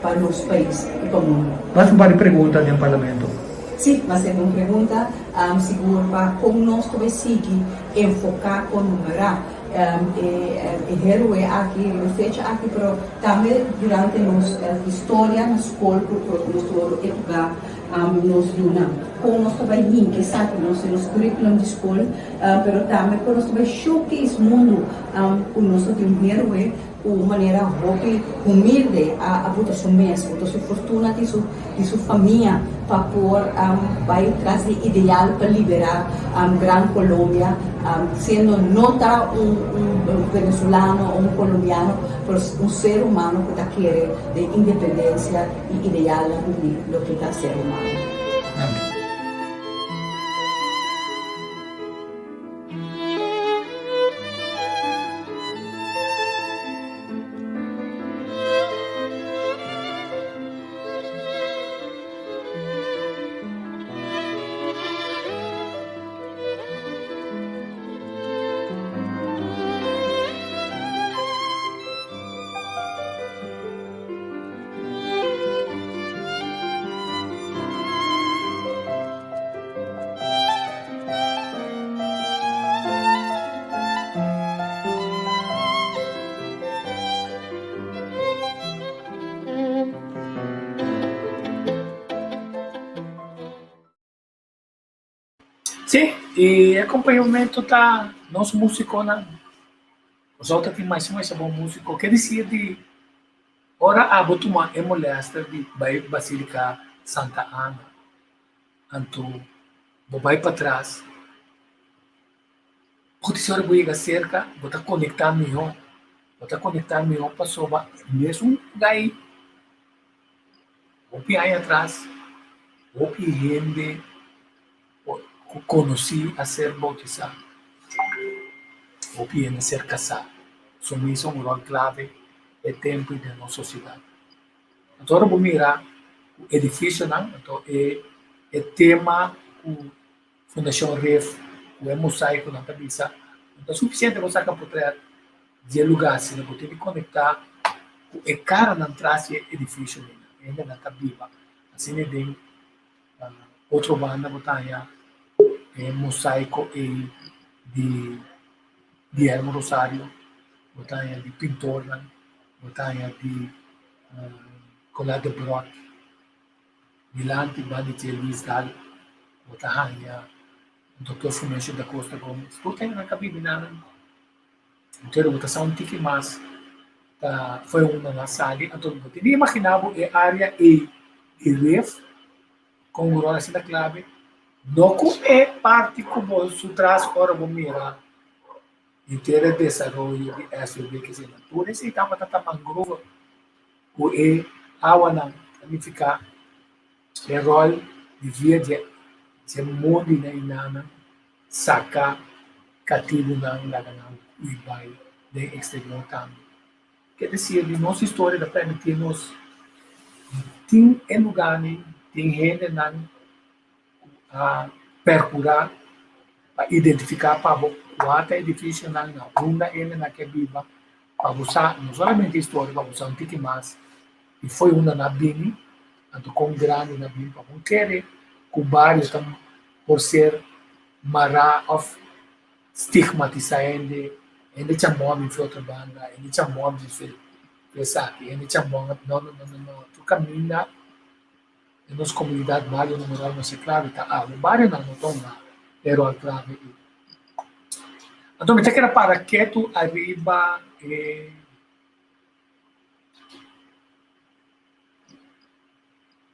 pa nos pais i pa mundu. Mas un par di pregunta den parlamento. Sí, mas e un pregunta sigur pa kon nos ta bai sigui enfoká, konmemorá e héroe aki riba e fecha aki, pero tambe durante nos historia na skol ku nos ta wòrdu eduká nos yunan. Kon nos ta bai hinka esaki nos den nos curriculum di skol, pero tambe kon nos ta bai showcase mundu ku nos ta tin un héroe ku un manera hopi humilde a buta su mes, buta su fortuna di su di su famia pa por bai tras di ideal pa libera Gran Colombia, siendo no ta un un venezolano o un colombiano, pero un ser humano ku ta kere den independencia y idealnan di loke ta ser humano. Sí, e acompañamento ta nos músiconan. Nos tin mas y mas bon músico. Ke decir di ora abo tuma e molester di bai Basilica Santa Ana, anto bo bai patras, Ku si ora bo yega serka, bo ta konektá mihó. Bo ta konektá mihó pasobra mesun gai hopi aña atras, hopi hende ku konosí a ser boutisá, hopi hende a ser kasá. Su misa un ròl klave e tempu i den nos sosiedat. Anto ora bo mira ku edifisionan, anto e e tema ku Fundashon Ref ku e mosaikonan ta bisa, no ta sufisiente bo saka potrèt di e lugá asina, bo tin di konektá ku e karanan tras di e edifisionan, e hendenan ta biba. Asina den otro banda bo ta haña e mosaiko ei di Guillermo Rosario, bo ta haña di pintornan, bo ta haña di Colette de Brot. Dilanti banda di Luis Daal bo ta haña Doctor Fumencio da Costa Gomez. Tur ta nan ka bibi nan. Entero bo ta sa un tiki mas ta foi unda nan a sali. Anto bo tin di imagina bo e area ei di ref con un rol asina clave. No cu e parti cu bo su tras ora bo mira henter e desaroyo di SVB kesina. Tur esei tabata ta mangrove. Ku e awanan ta nifiká e ròl di via dje dje mondi na inanan saka katibunan laga nan hui bai den eksterior tambe. Ke desir di nos historia ta permití nos tin e lugánan, tin hendenan ku a perkurá pa identifiká pa bo kua ta edifisionan na unda hendenan ke biba pa bo sa no solamente historia pa bo sa un tiki mas di fo'i unda nan a bini anto kon grandi nan a bini pa bo kere ku bario ta por ser mará òf stigmatisá hende, hende chambon a bin for otro banda, hende chambon a bin for esaki, hende chambon a no no no no tur kaminda. Den nos komunidat bario nan ròl masha klave ta awe. Barionan no ta hunga e ròl klave ei. Anto mi ta kere para ketu ariba e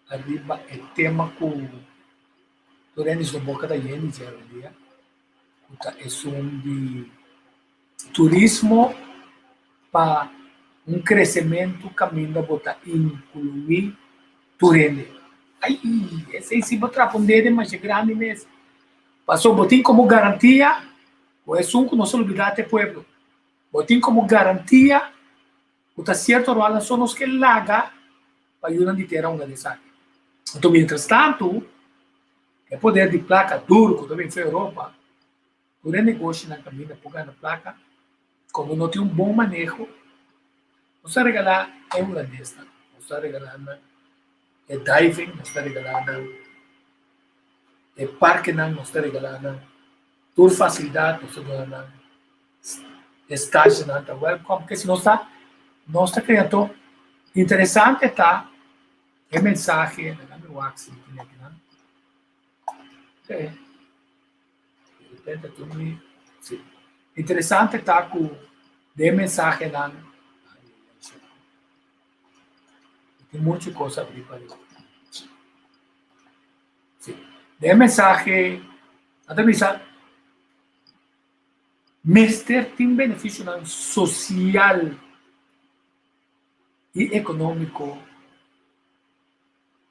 ariba e tema ku tur hende su boka ta yen di dje awendia, ku ta esun di turismo pa. Un kresementu kaminda bo ta inkluí tur hende. Ai, esei si bo trapa un dede masha grandi mes. Pasobra bo tin komo garantia ku esun ku no sa lubidá ta e pueblo. Bo tin komo garantia ku ta sierto ròlnan so nos ke laga pa yunan di tera hunga den esaki. Anto mientras tantu e poder di plaka duru ku ta bin for Europa, Tur e negoshinan kaminda por gana plaka, komo no tin un bon maneho, nos ta regalá e hulandesnan, nos ta regalá nan e diving, nos ta regalá nan e parkenan, nos ta regalá nan tur fasilidat, nos ta duna nan e stasjenan ta wèlkòm. Kese nos ta nos ta krea anto interesante ta e mensahe, laga mi wak si mi tin akinan. Interesante ta ku den e mensahenan tin muchu kos abrí pa riba. Sí, den e mensahe nan ta bisa mester tin benefisionan sosial i ekonómiko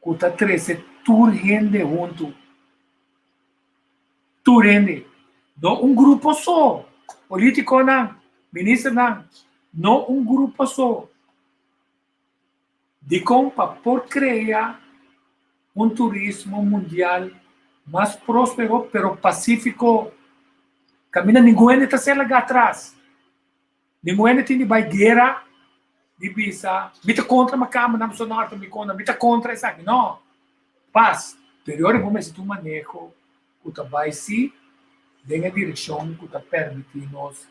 ku ta trese tur hende huntu. Tur hende, no un grupo so, politiconan, ministernan, no un grupo so. Dikon pa por krea un turismo mundial mas prospero pero pasifiko, kaminda ningun hende ta ser laga atras. Ningun hende tin di bai guera di bisa mi ta kontra makamba nan pasobra nan harta mi kona, mi ta kontra esaki. No, pas. Pero ora bo mester tin un maneho ku ta bai si den e direkshon ku ta permití nos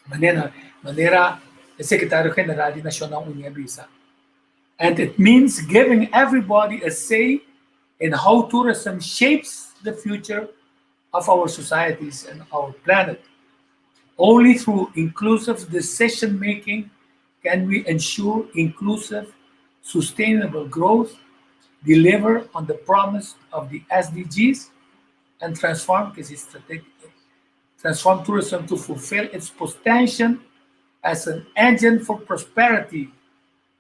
manera manera e sekretario general di Nashonnan Uní a bisa, And it means giving everybody a say in how tourism shapes the future of our societies and our planet. Only through inclusive decision making can we ensure inclusive, sustainable growth, deliver on the promise of the SDGs, and transform, transform tourism to fulfill its potential as an engine for prosperity,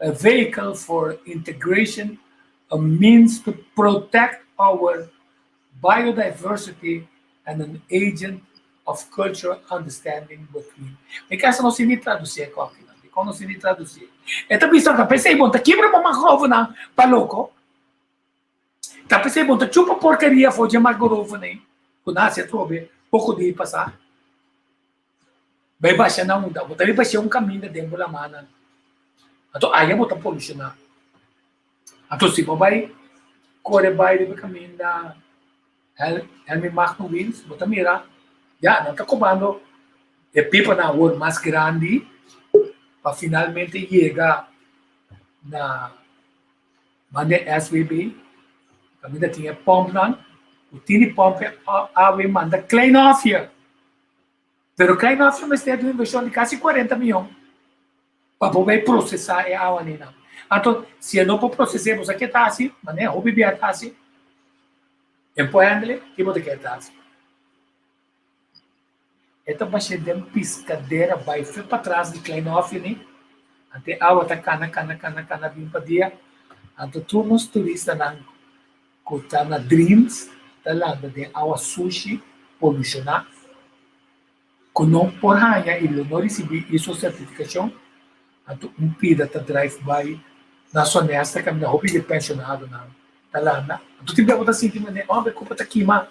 a vehicle for integration, a means to protect our biodiversity and an agent of cultural understanding between. Mi kasa no sini traduci e koki nan. Dikon no sini traduci? E ta bisa ta pesei bon ta kibra bo mangrovenan pa loko. Ta pesei bon ta chupa porkeria for dje mangrovenan ku nan hasi atrobe poko dia pasa. Bai basha na unda? Bo ta bai basha un kaminda den bo lamanan. Anto aya bo ta polushoná. Anto si bo bai kore bai riba e kaminda Helmi Magno Wiels, bo ta mira ya nan ta kobando e pipanan awor mas grandi pa finalmente yega na Manda e SWB kaminda tin e pòmpnan ku tin di pòmp e awa i manda Klein Hofje. Pero Klein Hofje mester di un invershon di kasi kuarenta mion pa por bai prosesá e awa einan. Anto si e no por proses'é bo sa ke ta hasi? Manera hopi bia ta hasi. E por handle, ki bo ta kere ta hasi? E ta bash'é den piskadera bai fe patras di Klein Hofje ni, anto e awa ta kana kana kana kana bin pa dia, anto tur nos turistanan ku ta na Dreams ta landa den awa sushi, polushoná, ku no por haña i lo no risibí ISO sertifikashon, anto un pida ta drive bai na Sonesta kaminda hopi di e penshonadonan ta landa, anto tin bia bo ta sinti manera, oh, mi kurpa ta kima.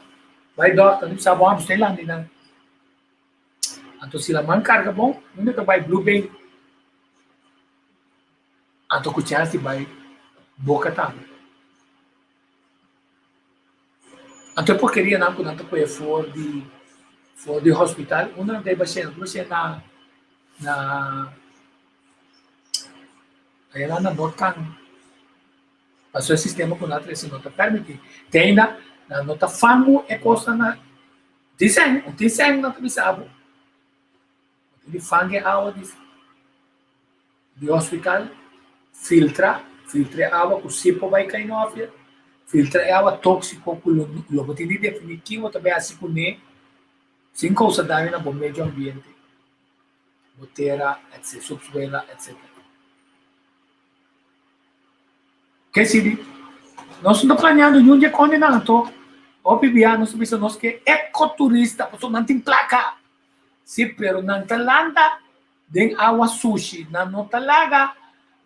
Bai dòkter, mi bisa bo amo stay landi nan. Anto si laman karga bon, unda ta bai Blue Bay? Anto ku chèns di bai Boka tambe. Anto e porkerianan ku nan ta pone for di for di hospital, unda nan ta e bashé? Nan ta bashé na na ayá na Noordkant. Pasobra e sistema ku nan a trese no ta permití. Te ainda nan no ta fangu e kosnan na tin sèn, un tin sèn nan ta bisa bo. Bo tin di fangu e awa di di hospital, filtra, filtra e awa ku si por bai kai nòfia, filtra e awa tóksiko ku lo lo bo tin di definí ki bo ta bai hasi kuné sin kousa daño na bo medio ambiente. Bo tera, etc. Subsuela, etc. Ke sibi? Nos no ta planeando niun di e kondenan, anto hopi bia nos ta bisa nos ke ekoturista pasobra nan tin plaka. Si, pero nan ta lanta den awa sushi, nan no ta laga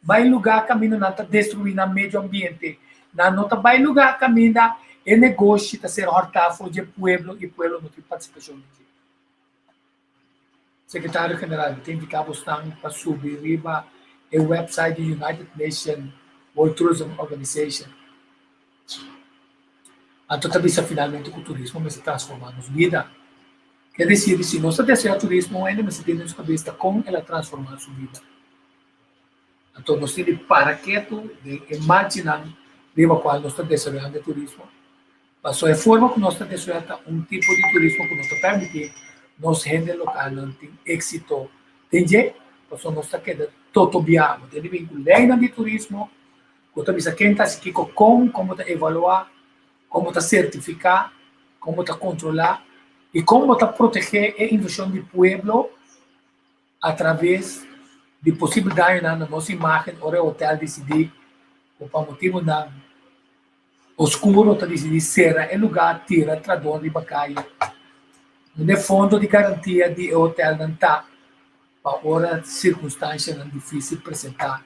bai lugá kaminda nan ta destruí nan medio ambiente, nan no ta bai lugá kaminda e negoshi ta ser hòrtá for di e pueblo i pueblo no tin partisipashon den dje. Sekretario General, mi ta invitá bosnan pa subi riba e website di United Nation World Tourism Organization. Anto ta bisa finalmente ku turismo mester transformá nos bida. Ke desir, si nos ta deseá turismo, un hende mester tene den su kabes ta kon el a transformá su bida. Anto nos tin di para ketu den e marchinan riba kual nos ta desaroyando e turismo. Pasobra e forma ku nos ta desaroyá ta un tipo di turismo ku no ta permití nos hende lokalnan tin éksito den dje, pasobra nos ta keda totobiá. Bo tin di bin ku leinan di turismo ku ta bisa ken ta hasi kiko kon, kon bo ta evaluá, kon bo ta sertifiká, kon bo ta kontrolá i kon bo ta protegé e invershon di pueblo atraves di posibel dañonan na nos imágen ora e hotel disidí ku pa motibunan oskuro ta disidí sera e lugá, tira tradó riba kaya. Unda e fondo di garantia di e hotelnan ta pa ora sirkunstanshanan difísil presentá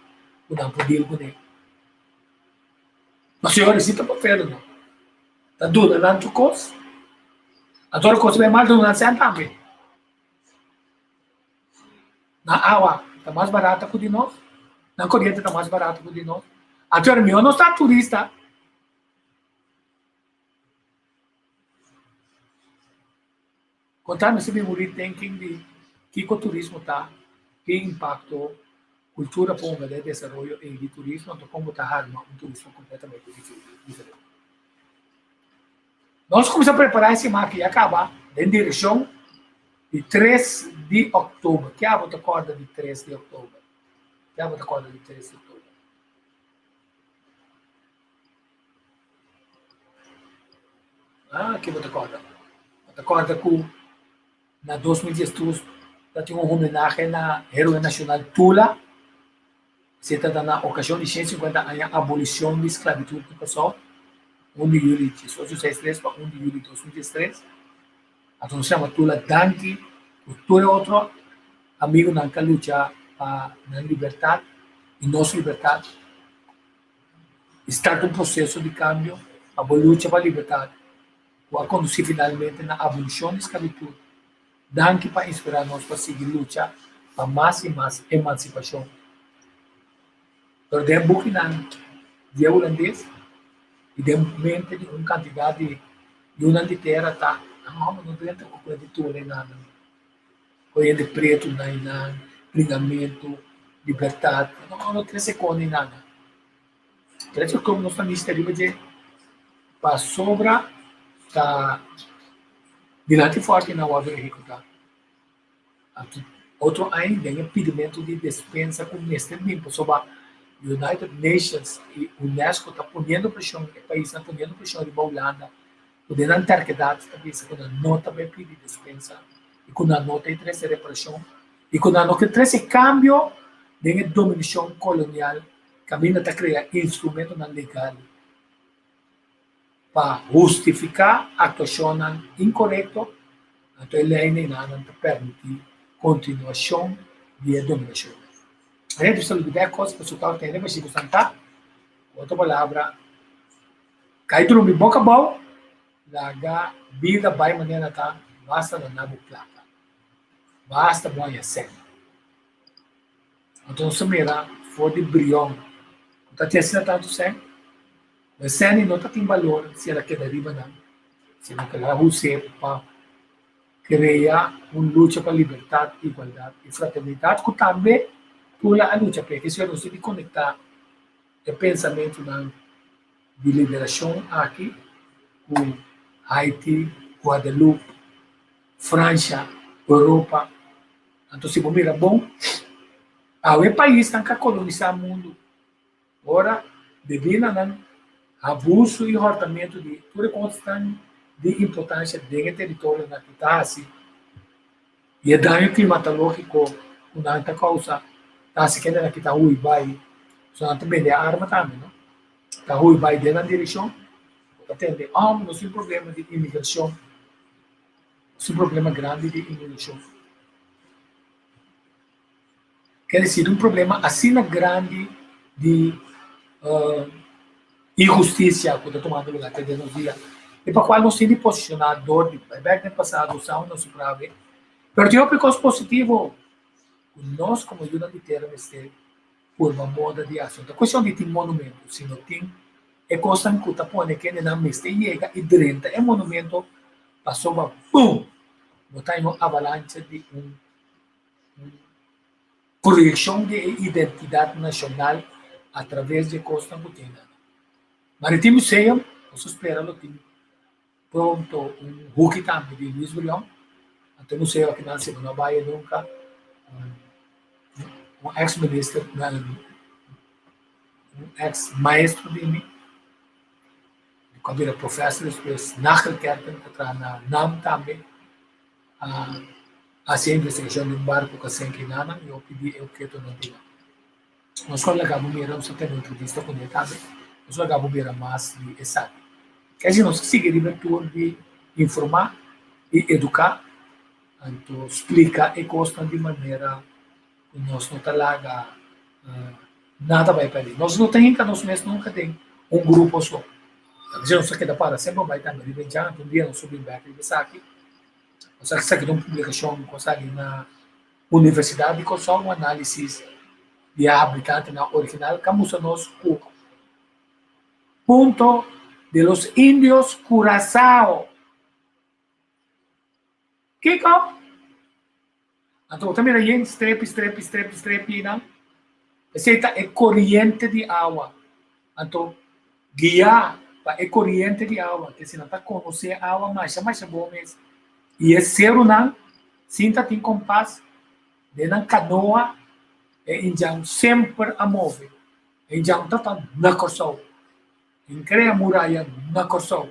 ku nan por deal kuné? Ma señores, si ta pa felo no. Ta duna nan tur kos. Anto ora kos ta bai mal duna nan sèn tambe. Nan awa ta mas barata ku di nos, nan koriente ta mas barata ku di nos. Anto ora mihó nos ta turista. Konta mester bin un rethinking di kiko turismo ta, ki impakto kultura por hunga den e desaroyo ei di turismo, anto kon bo ta harma un turismo kompletamente diferente. Nos kuminsá prepará e siman aki ya kaba den direkshon di tres di òktober. Ke abo ta kòrda di tres di òktober? Ke abo ta kòrda di tres di òktober? Ah, ke bo ta kòrda? Bo ta kòrda ku na 2012 ta tin un homenahe na héroe nashonal Tula. Esei ta da na okashon di 150 aña abolishon di sklabitut na Kòrsou, un di yüli 1863 pa un di yüli 2013. Anto nos yama Tula danki ku tur e otro amigunan ku a lucha pa nan libertat i nos libertat i start un proseso di kambio pa bo lucha pa libertat ku a kondusí finalmente na abolishon di sklabitut. Danki pa inspirá nos pa sigui lucha pa mas i mas emansipashon. Pero den bukinan di e hulandes i den mente di un kantidat di yunan di tera ta, Nan hòmber no drenta ku kuenta di tur e nan, ku hende pretu nan i nan, bringamentu, libertat, no no trese kon i nan. Trese kon nos ta mester riba dje pasobra ta dilanti fòrti nan wòrdu ehekutá. Otro aña den e pidimentu di despensa ku mester bin pasobra United Nations i UNESCO ta poniendo preshon, e paisnan poniendo preshon riba Hulanda ku den nan terkedat ta bisa ku nan no ta bai pidi despensa i ku nan no ta trese reparashon i ku nan no ke trese kambio den e dominashon kolonial kaminda ta krea instrumentonan legal Pa hustifiká aktuashonnan inkorekto, anto e lei nenanan ta permití kontinuashon di e dominashon. Ayer nos ta lubidá e kos pasobra tabata hende bashí ku santá, ku otro palabra, kai drumi boka abou, laga bida bai manera ta, basta na na bo plaka, basta bo haña sèn. Anto nos ta mira for di Brion ku ta tin asina tantu sèn. E sèn no ta tin balor si el a keda riba nan, sino ku el a us'é pa krea un lucha pa libertat, igualdat i fraternidat ku tambe Tula a lucha p'e. Kesior nos tin di konektá e pensamentunan di liberashon aki ku Haiti, Guadeloupe, Fransha, Europa. Anto si bo mira bon, awe paisnan ku a kolonisá mundu Ora, debí na nan abusu i hòrtamentu di tur e kosnan di importansha den e teritorionan ku ta hasi i e daño klimatológiko. ku nan ta kousa ta hasi kendenan ki ta hui bai, so nan ta bende arma tambe no, ta hui bai den nan direkshon, bo ta tende oh nos tin problema di imigrashon, nos tin problema grandi di imigrashon. Ker disi un problema asina grandi di inhustisia ku ta tumando lugar te den nos dia i pa kual nos tin di posishoná dor di bai bèk den pasado sa unda nos prave. Pero tin hopi kos positivo ku nos komo yunan di tera mester purba moda di hasi. No ta kuestion di tin monumento, sino tin e kosnan ku ta pone kendenan mester yega i drenta e monumento pasobra bum! Bo ta haña un avalancha di un Proyekshon di e identidat nashonal atraves di e kosnan ku tin nan. Maritime Museum, nos ta spera lo tin pronto un huki tambe di Luis Brion. Anto e museo aki nan si bo no a bai nunka, un ex minister, un ex maestro di mi, ku a bira professor despues, Nagelkerken ta traha na nam tambe. A hasi e investigashon di un barku ku a senka i nana i hopi di e ophetonan di nan. Nos por laga bo mira, nos a tene un entrevista kuné tambe, nos laga bo mira mas di esaki. Kèsi nos a sigui riba e tur di informá i eduká, anto splika e kosnan di manera ku nos no ta laga nada bai pèrdí. Nos no ta hinka nos mes nunka den un grupo so. Esei nos ta keda para semper bai tambe riba e djanta, un dia nos ta bin bèk riba esaki. Nos a saki un publikashon ku a sali na Universidat di Kòrsou, un análisis di e habitantenan original ku a mustra nos ku punto de los indios Curaçao. Kiko? Anto bo ta mira yen strepi, strepi, strepi, strepi nan. Esei ta e koriente di awa. Anto guiá pa e koriente di awa, ke si nan ta konosé awa masha masha bon mes. I e serunan sin ta tin kompas den nan kanoa, e indjan semper a move. E indjan ta ta na Kòrsou. E krea muraya na Kòrsou.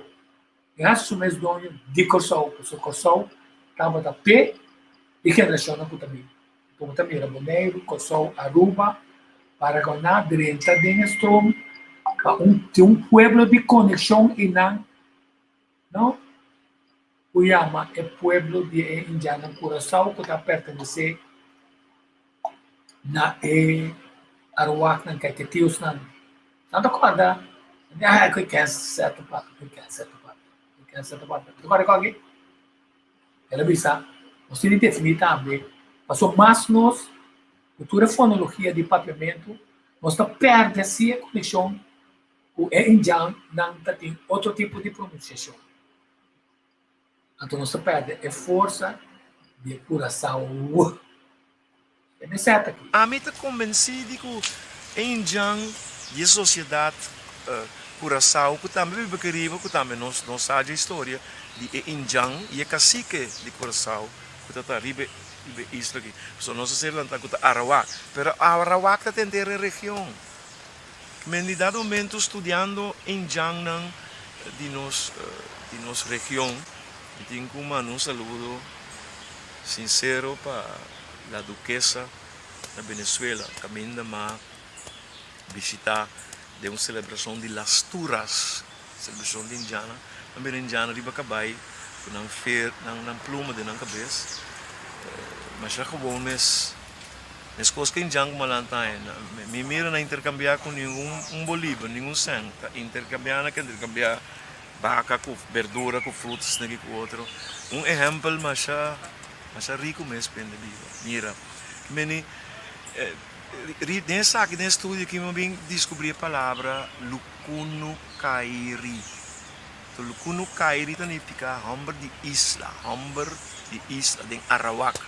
E hasi su mes doño di Kòrsou, pasobra Kòrsou tabata p'e i generashonnan ku ta bin. Anto bo ta mira Boneiru, Kòrsou, Aruba, Paraguaná drenta den e stroom pa un tin un pueblo di konekshon einan, no, ku yama e pueblo di e indiannan Kurasou ku ta pertenesé na e Aruaknan, Kaiketiosnan. Nan ta kòrda, ah, ku e kens sèrto papia, ku e kens sèrto papia, ku e kens sèrto papia. Bo ta kòrda kòki? El a bisa, nos tin di definí tambe, pasobra mas nos, ku tur e fonologia di papiamentu, nos ta pèrdè si e konekshon ku e indjannan ta tin otro tipo di pronunsiashon. Anto nos ta pèrdè e forsa di e Curaçao. E mester ta aki. Ami ta konbensí di ku e indjan di e sosiedat Curaçao ku tambe biba aki riba, ku tambe nos no sa dje historia di e indjan i e kasike di Curaçao ku ta ta riba e isla aki. Pasobra nos a ser lantá ku ta Arawak, pero Arawak ta tenter e region. Men di dado momento studiando indjannan di nos di nos region, mi tin ku manda un saludo sinsero pa La Duquesa na Venezuela kaminda m'a bishita den un selebrashon di Las Turas, selebrashon di indjana. Nan bira indjana riba kabai ku nan fer nan nan pluma den nan kabes. Masha gewoon mes meskos ku indjan ku malanta aña. Mi mira nan interkambiá ku ningun un boliber, ningun sèn. Ta interkambiá nan ke interkambiá Baka ku berdura ku fruta sneki ku otro. Un ehèmpel masha masha riku mes pende biba. Mira, meni ri den esaki den e studio aki mi a bin diskubrí e palabra lukunukairi. To lukunukairi ta nifiká hòmber di isla, hòmber di isla den Arawak.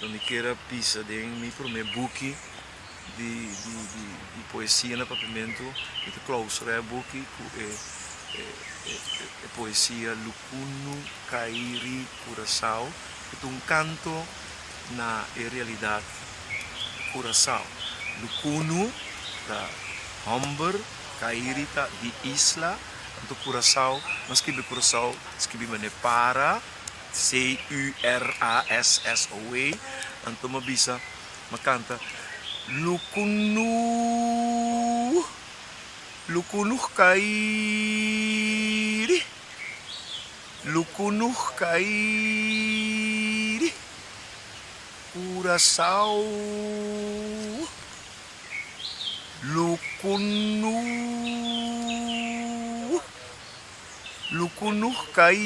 Lo mi kier a bisa den mi promé buki di di di di poesia na papiamentu mi ta clausura e buki ku e e poesia Lukunu Kairi Curaçao ku ta un kanto na e realidat Curaçao. Lukunu ta hòmber, Kairi ta di isla, anto Curaçao, nan skibi Curaçao skibi manera para, C-U-R-A-S-S-O-E, anto mi a bisa. M'a kanta Lukunu, Lukunu kairi, Lukunu kairi, Curaçao, Lukunu, Lukunu kairi,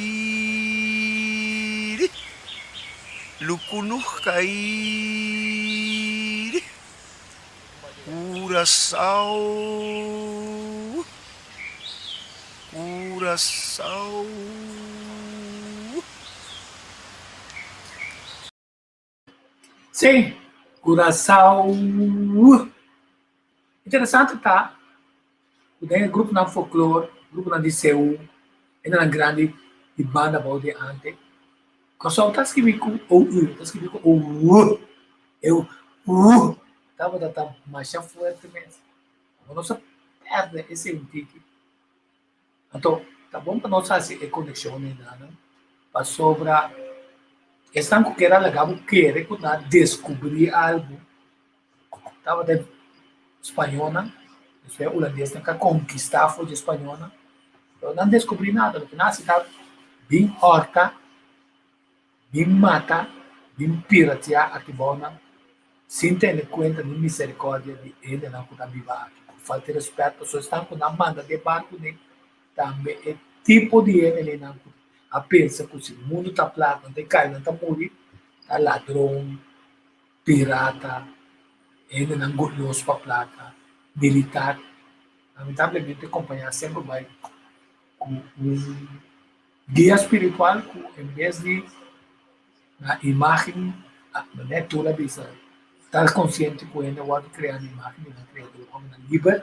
Lukunu kairi, Curaçao, Curaçao. Sí, Curaçao. Interesante ta ku den e gruponan folklor, gruponan di seú, hendenan grandi di banda abou di ante, Kòrsou ta skibi ku OU, ta skibi ku OU. E U tabata ta masha fuerte mes. Bo no sa pèrdè esei un tiki. Anto, ta bon pa nos hasi e konekshon einan, pasobra esnan ku kier a laga bo kere ku nan a deskubrí algu, tabata e spañónan, despues e hulandesnan ku a konkistá for di e spañónan, pero nan deskubrí nada, loke nan hasi ta bin hòrta, bin mata, bin pirateá akibounan, sin tene kuenta ni miserikòrdia di hendenan ku ta biba aki. Ku falta di rèspèt pasobra esnan ku nan manda den barku den, tambe e tipo di hendenan ku a pensa ku si mundu ta plat nan ta kai nan ta muri, ta ladron, pirata, hendenan goloso pa plaka, militar. Lamentablemente kompañá semper bai ku un Guia spiritual ku en bes di na imágen, manera tur a bisa, ta konsiente ku hende a wòrdu kreá na imágen di nan Kreador, hòmbernan liber,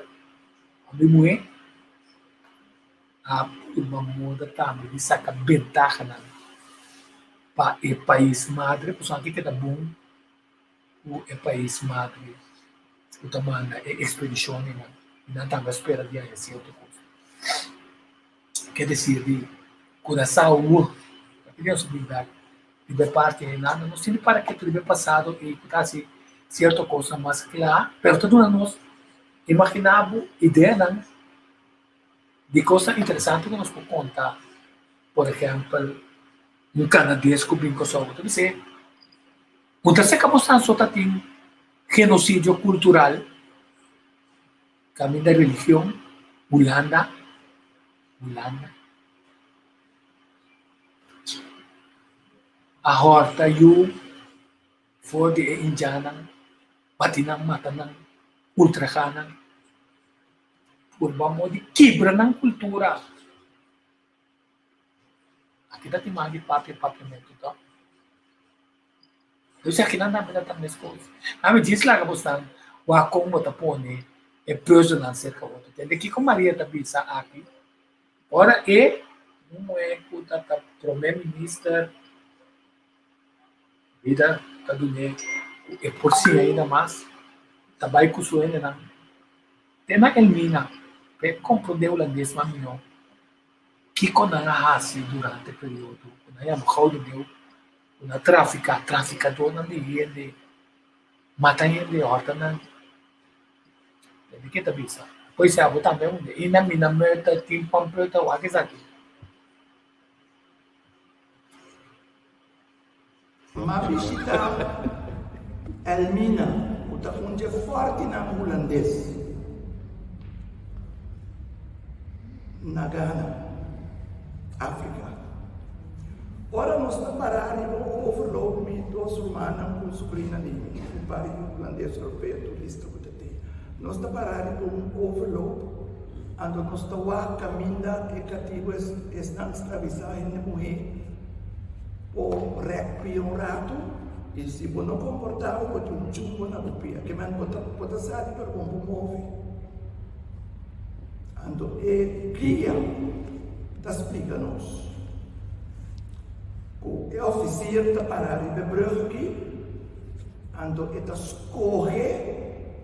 hòmber i muhé, a tuma moda tambe di saka bentahanan pa e pais madre, pasobra nan ke keda bon ku e pais madre ku ta manda e ekspedishonnan i nan tambe a spera di haña sierto kos. Ke desir di Curaçao wu ta pidi nos bin bek riba e parti einan. Nos tin di para ketu riba e pasado ei ku ta hasi sierto kosnan mas kla, pero ta duna nos imaginá bo ideanan di kosnan interesante ku nos por konta. Por ehèmpel, un kanades ku bin Kòrsou ta bis'é, Bo ta seka bo san so ta tin genosidio kultural? Kaminda religion, Hulanda, Hulanda a hòrta yu for di e indjannan, bati nan, mata nan, ultrahá nan, purba modo di kibra nan kultura. Aki ta tin mas di papia papiamentu tò. Dus akinan tambe ta ta meskos. Ami djis laga bosnan wak kon bo ta pone e puzzelnan serka otro. Tende kiko Maria ta bisa aki? Ora e un muhé ku ta ta promé minister bida ta dun'é ku e por siña ainda mas, ta bai ku su hendenan te na Elmina pa e komprondé hulandes mas mihó. Kiko nan a hasi durante e periodo ku nan yama Gouden Eeuw? Ku nan a trafiká, trafikadónan di hende, mata hende, hòrta nan. Tende ke ta bisa. Pues abo tambe hunde. I na mina meuta, tin pampeuta, wak esaki. M'a bishitá Elmina, ku ta un dje fòrtinan hulandes na Gana, Afrika. Ora nos ta pará riba un overloop, mi dos rumannan ku un subrina di mi, un par di hulandes europeo turista ku ta te. Nos ta pará riba un overloop, anto nos ta wak kaminda e katibu esnan sklabisá hende muhé. Bo rèk pia un ratu i si bo no komportá bo, bo tin un chumbo na bo pia. Ke men bo ta bo ta sali pero bo no por move. Anto e guia ta splika nos ku e òfisier ta pará riba e brùg aki, anto e ta skohe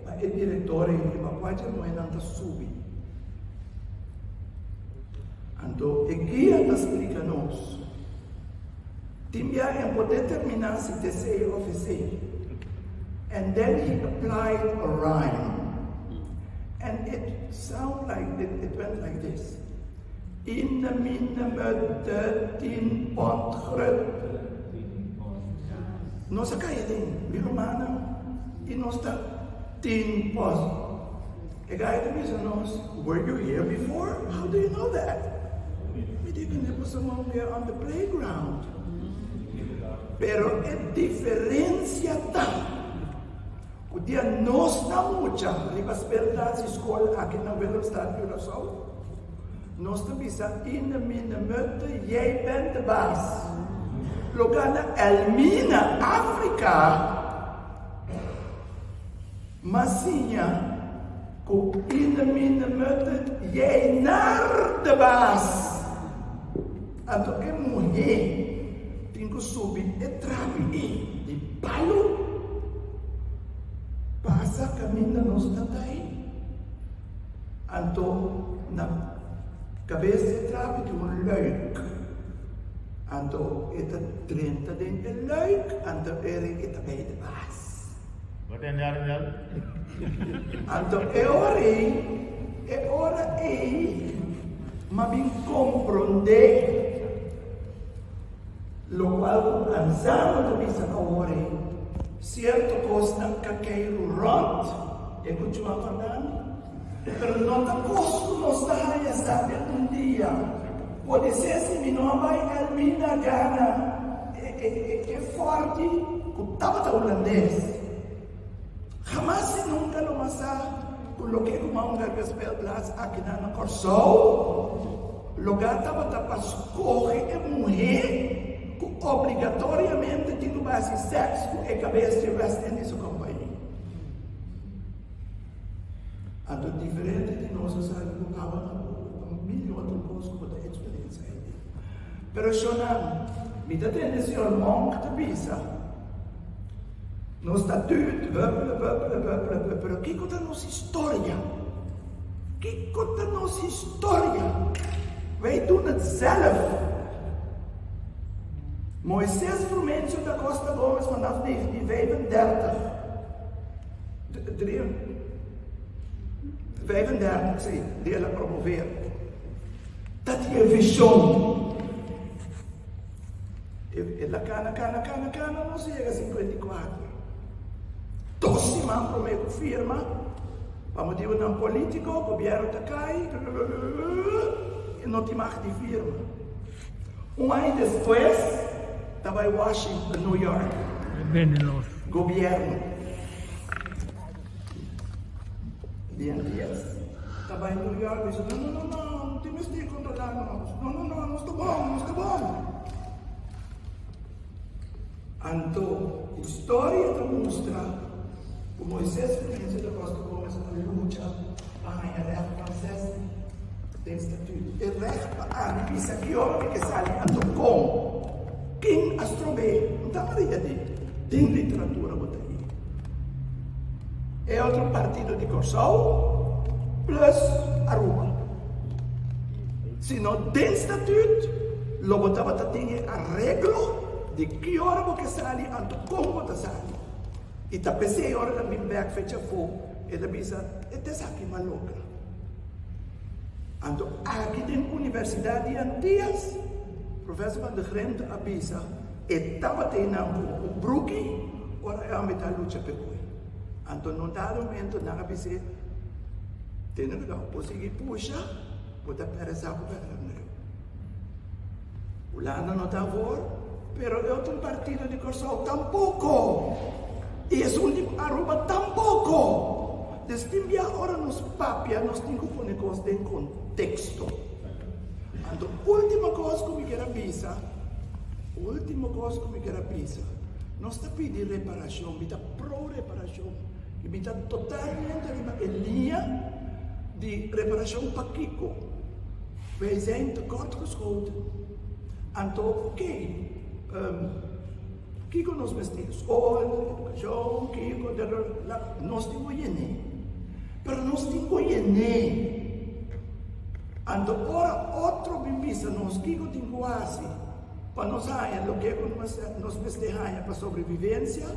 pa e direktor ei riba kua dje muhénan ta subi. Anto e guia ta splika nos, Tin bia en por determiná si ta esei òf esei. And then he applied a rhyme. And it sound like, it, it went like this. Ine mine mutte tin pond grut. Nos a kai aden, mi rumannan, i nos ta tin pos. E gai ta bisa nos, Were you here before? How do you know that? Mi di kuné pasobra we are on the playground. Pero e diferencia ta cu dia nos ta mucha riba speelplaats di school aki na Willemstad, Curaçao, nos ta bisa ine mine mutte jij bent de baas. Lo gana Elmina, Africa, ma siña cu ine mine mutte jij nar de baas. Anto e muhé tin ku subi e trapi ei di palu pasa kaminda nos ta tai. Anto na kabes di e trapi tin un luik. Anto e ta drenta den e luik, anto eri e ta bai de bas. Anto e ora ei, e ora ei m'a bin komprondé lokual ku Anzano ta bisa awor ei, sierto kosnan ka keiru rònt e ku Juan Fernando, pero no ta kos ku nos ta haña sa den un dia. Podisé si mi no a bai Elmina gana e fòrti ku tabata hulandes. Hamas i nunka lo mas sa ku loke ku Maunga Speelplaats akinan na Kòrsou logá tabata pa skohe e muhé ku obligatoriamente tin ku bai hasi sèks ku e kabes di West Indische Compagnie. Anto diferente di nos a sabi ku awa na bobo ta un mil otro kos ku bo ta eksperensia ei den. Pero shonnan, mi ta tende señor Monk ta bisa, Nos statuut, huppele, buppele, buppele, buppele, pero kiko ta nos historia? Kiko ta nos historia? Wij doen het zelf. Moises Frumencio da Costa Gomez vanaf 1935. 35, sí, di el a promover. Ta tin e vision. El a kana, kana, kana, kana, nos a yega 54. Dos siman promé ku firma, pa motibunan polítiko, gobièrnu ta kai, e no tin mag di firma. Un aña despues, ta bai Washington, New York. Gobièrnu di Antillas ta bai New York bisa, No, no, no, no, no tin mester kontrolá nos. No, no, no, nos ta bon, nos ta bon. Anto, historia ta mustra ku Moises Florencio da Costa Gomez a lucha pa haña règt franses den statut. E règt pa ami bisa ki ora mi ke sali anto kon. Ken a strob'é? No ta Maria di den literatura bo ta ei. E otro partido di Kòrsou plus Aruba. Sino den statut lo bo tabata tin e areglo di ki ora bo ke sali anto kon bo ta sali. I ta p'esei ora nan bin bèk fecha afó e ta bisa e ta esaki malogra. Anto aki den Universidat di Antillas Professor van de Grente a bisa e tabata einan ku un bruki ora e hòmber ta lucha p'e koe. Anto na un dado momento nan a bis'é tene kudou bo sigui pusha bo ta pèrdè sa ku pèrdè Andreu. Hulanda no ta for, pero e otro partido di Kòrsou tampoko i esun di Aruba tampoko. Des tin bia ora nos papia nos tin ku pone kos den konteksto. Anto ultimo kos ku mi kier a bisa, ultimo kos ku mi kier a bisa, nos ta pidi reparashon, mi ta pro reparashon i mi ta totalmente riba e liña di reparashon pakiko. Wij zijn tekort geschoten. Anto oké, kiko nos mester? Skol, edukashon, kiko, nos tin ku yené. Pero nos tin ku yené. Anto ora otro bin bisa nos kiko tin ku hasi pa nos haña loke ku nos mester haña pa sobrevivensia.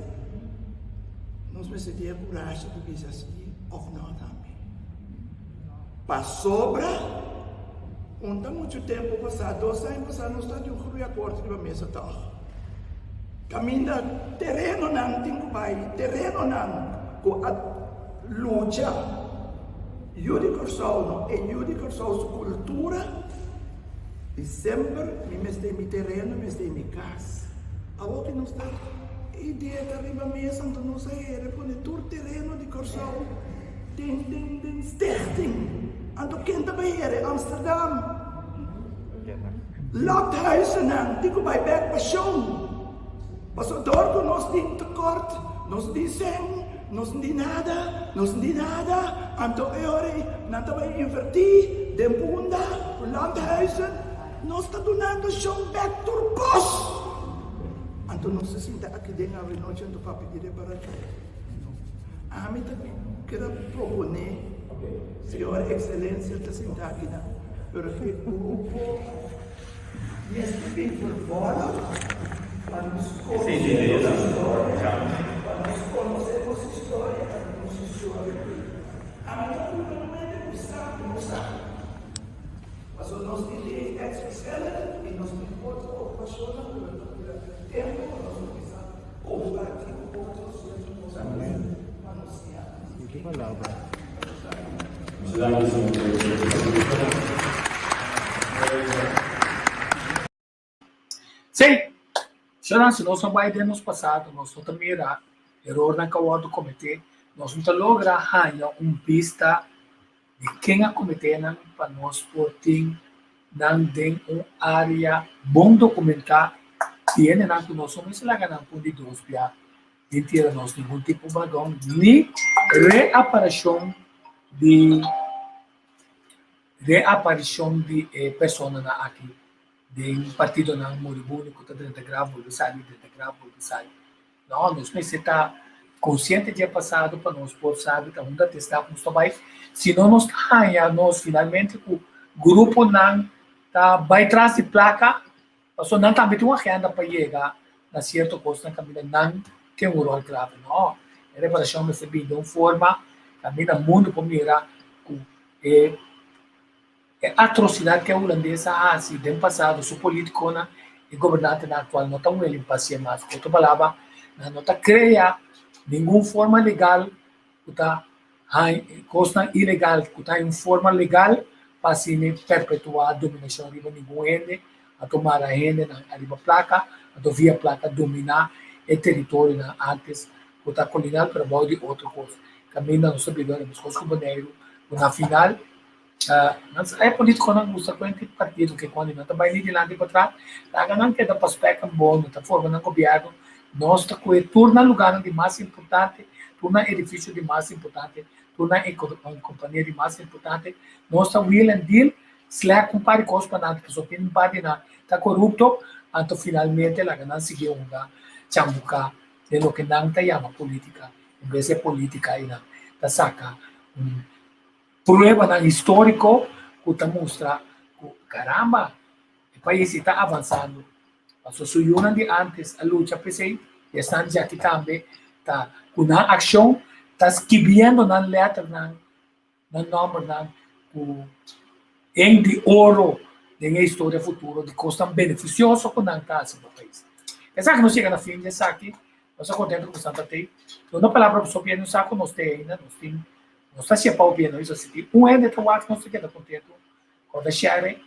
Nos mester tin e kurashi pa bisa sí òf nò tambe. Pasobra un ta muchu tempu pasá, dos aña pasá nos ta di un groeiakkoord riba mesa tòg. Kaminda terenonan tin ku bai, terenonan ku a lucha yu di Kòrsou, no e yu di Kòrsou su kultura di semper mi mester mi tereno, mi mester mi kas. Awor ki nos ta idea ta riba mesa anto nos a hera pone tur tereno di Kòrsou den den den stichting. Anto ken ta bai hera? Amsterdam. Lothuizennan tin ku bai bek pa shon. Pasobra dor ku nos tin tekort, nos no tin sèn, nos no tin nada, nos no tin nada, anto e ora ei nan ta bai invertí den Punda ku landhuizen. Nos ta dunando shon bek tur kos. Anto nos ta sinta aki den awe nochi anto papia di reparashon. No. Ami ta keda proponé, Señor Excelencia ta sinta aki nan, pero e grupo mester bin vervolg pa nos konosé nos historia, pa nos konosé nos historia, pa nos historia. Ami ta puntra un hende ku sa ku no sa. Pasobra nos tin ley ex-verschillen y nos tin otro ocupacionnan cu lo ta dura tempo pa nos cuminsa comparti cu otro cierto cosnan pa nos siña. Sí, Shona, si nos no bai den nos pasado, nos no ta mira erornan ku a wòrdu kometé, nos no ta logra haña un bista di ken a kometé nan pa nos por tin nan den un área bon dokumentá di hendenan ku nos no mester laga nan pun di dos bia den tira nos ningun tipo badon ni reaparashon di reaparishon di e personanan aki den partidonan moribundo ku ta drenta graf bolbe sali, drenta graf bolbe sali. No, nos mester ta konsiente di e pasado pa nos por sabi ta unda ta e stap nos ta bai, si no nos ta haña nos finalmente ku gruponan ta bai tras di plaka, pasobra nan tambe tin un agenda pa yega na sierto kosnan kaminda nan tin un ròl klave. No, e reparashon mester bin den un forma kaminda mundu por mira ku e E atrosidat ku e hulandes a hasi den pasado su politikonan i gobernantenan aktual no ta welen pa hasié mas. Ku otro palabra, nan no ta krea ningun forma legal ku ta kosnan ilegal ku ta haña un forma legal pa asina perpetuá dominashon riba ningun hende, anto mara hendenan ariba plaka, anto via plaka dominá e teritorionan antes ku ta kolonial pero abou di otro kos. Kaminda nos ta biba meskos ku Boneiru ku na final Nan sa e politiconan gusta cu henter partido ke cuando nan ta bay ni dilanti pa tras, laga nan keda pa spek en bon, nan ta forma nan gobierno, nos ta coge tur nan lugarnan di mas importante, tur nan edificio di mas importante, tur nan compania di mas importante, nos ta wheel and deal, slack un par di cos pa nan, pasobra tin un par di nan ta corupto, anto finalmente laga nan sigui hunga chambuca den loke nan ta yama politica, en bes di e politica eynan ta saca un. Pruebanan históriko ku ta mustra ku, karamba, e pais i ta avansando. Pasobra su yunan di ántes a lucha p'esei i esnan djaki tambe ta ku nan akshon ta skibiendo nan lèternan, nan nòmbernan ku en di oro den e historia futuro di kosnan benefisioso ku nan ta hasi pa pais. Esaki nos yega na fin di esaki. Nos ta kontentu ku boso ta tei. Duna palabra boso pia nos sa ku nos tei ainda, nos tin Nos ta hasié pa hopi hende, si tin un hende ta wak nos ta keda kontentu, kòrda share,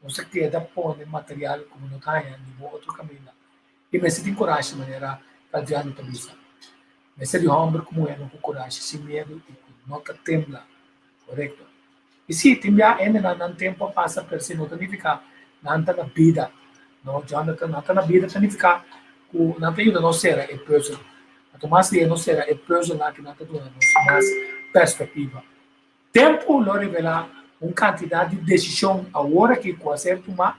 nos ta keda pone material ku bo no ta haña ningun otro kaminda. I mester tin kurashi manera Calviano ta bisa. Mester di hòmber ku muhé ku kurashi, sin miedu i ku no ta tembla. Korekto. I si, tin bia hendenan nan tempu a pasa pero si no ta nifiká nan ta na bida. No, Jonathan, nan ta na bida ta nifiká ku nan ta yuda nos sera e pùzel. Anto mas lihé nos sera e pùzelnan aki nan ta duna nos mas perspektiva. Tempu lo revelá un kantidat di desishon awor aki ku a ser tumá,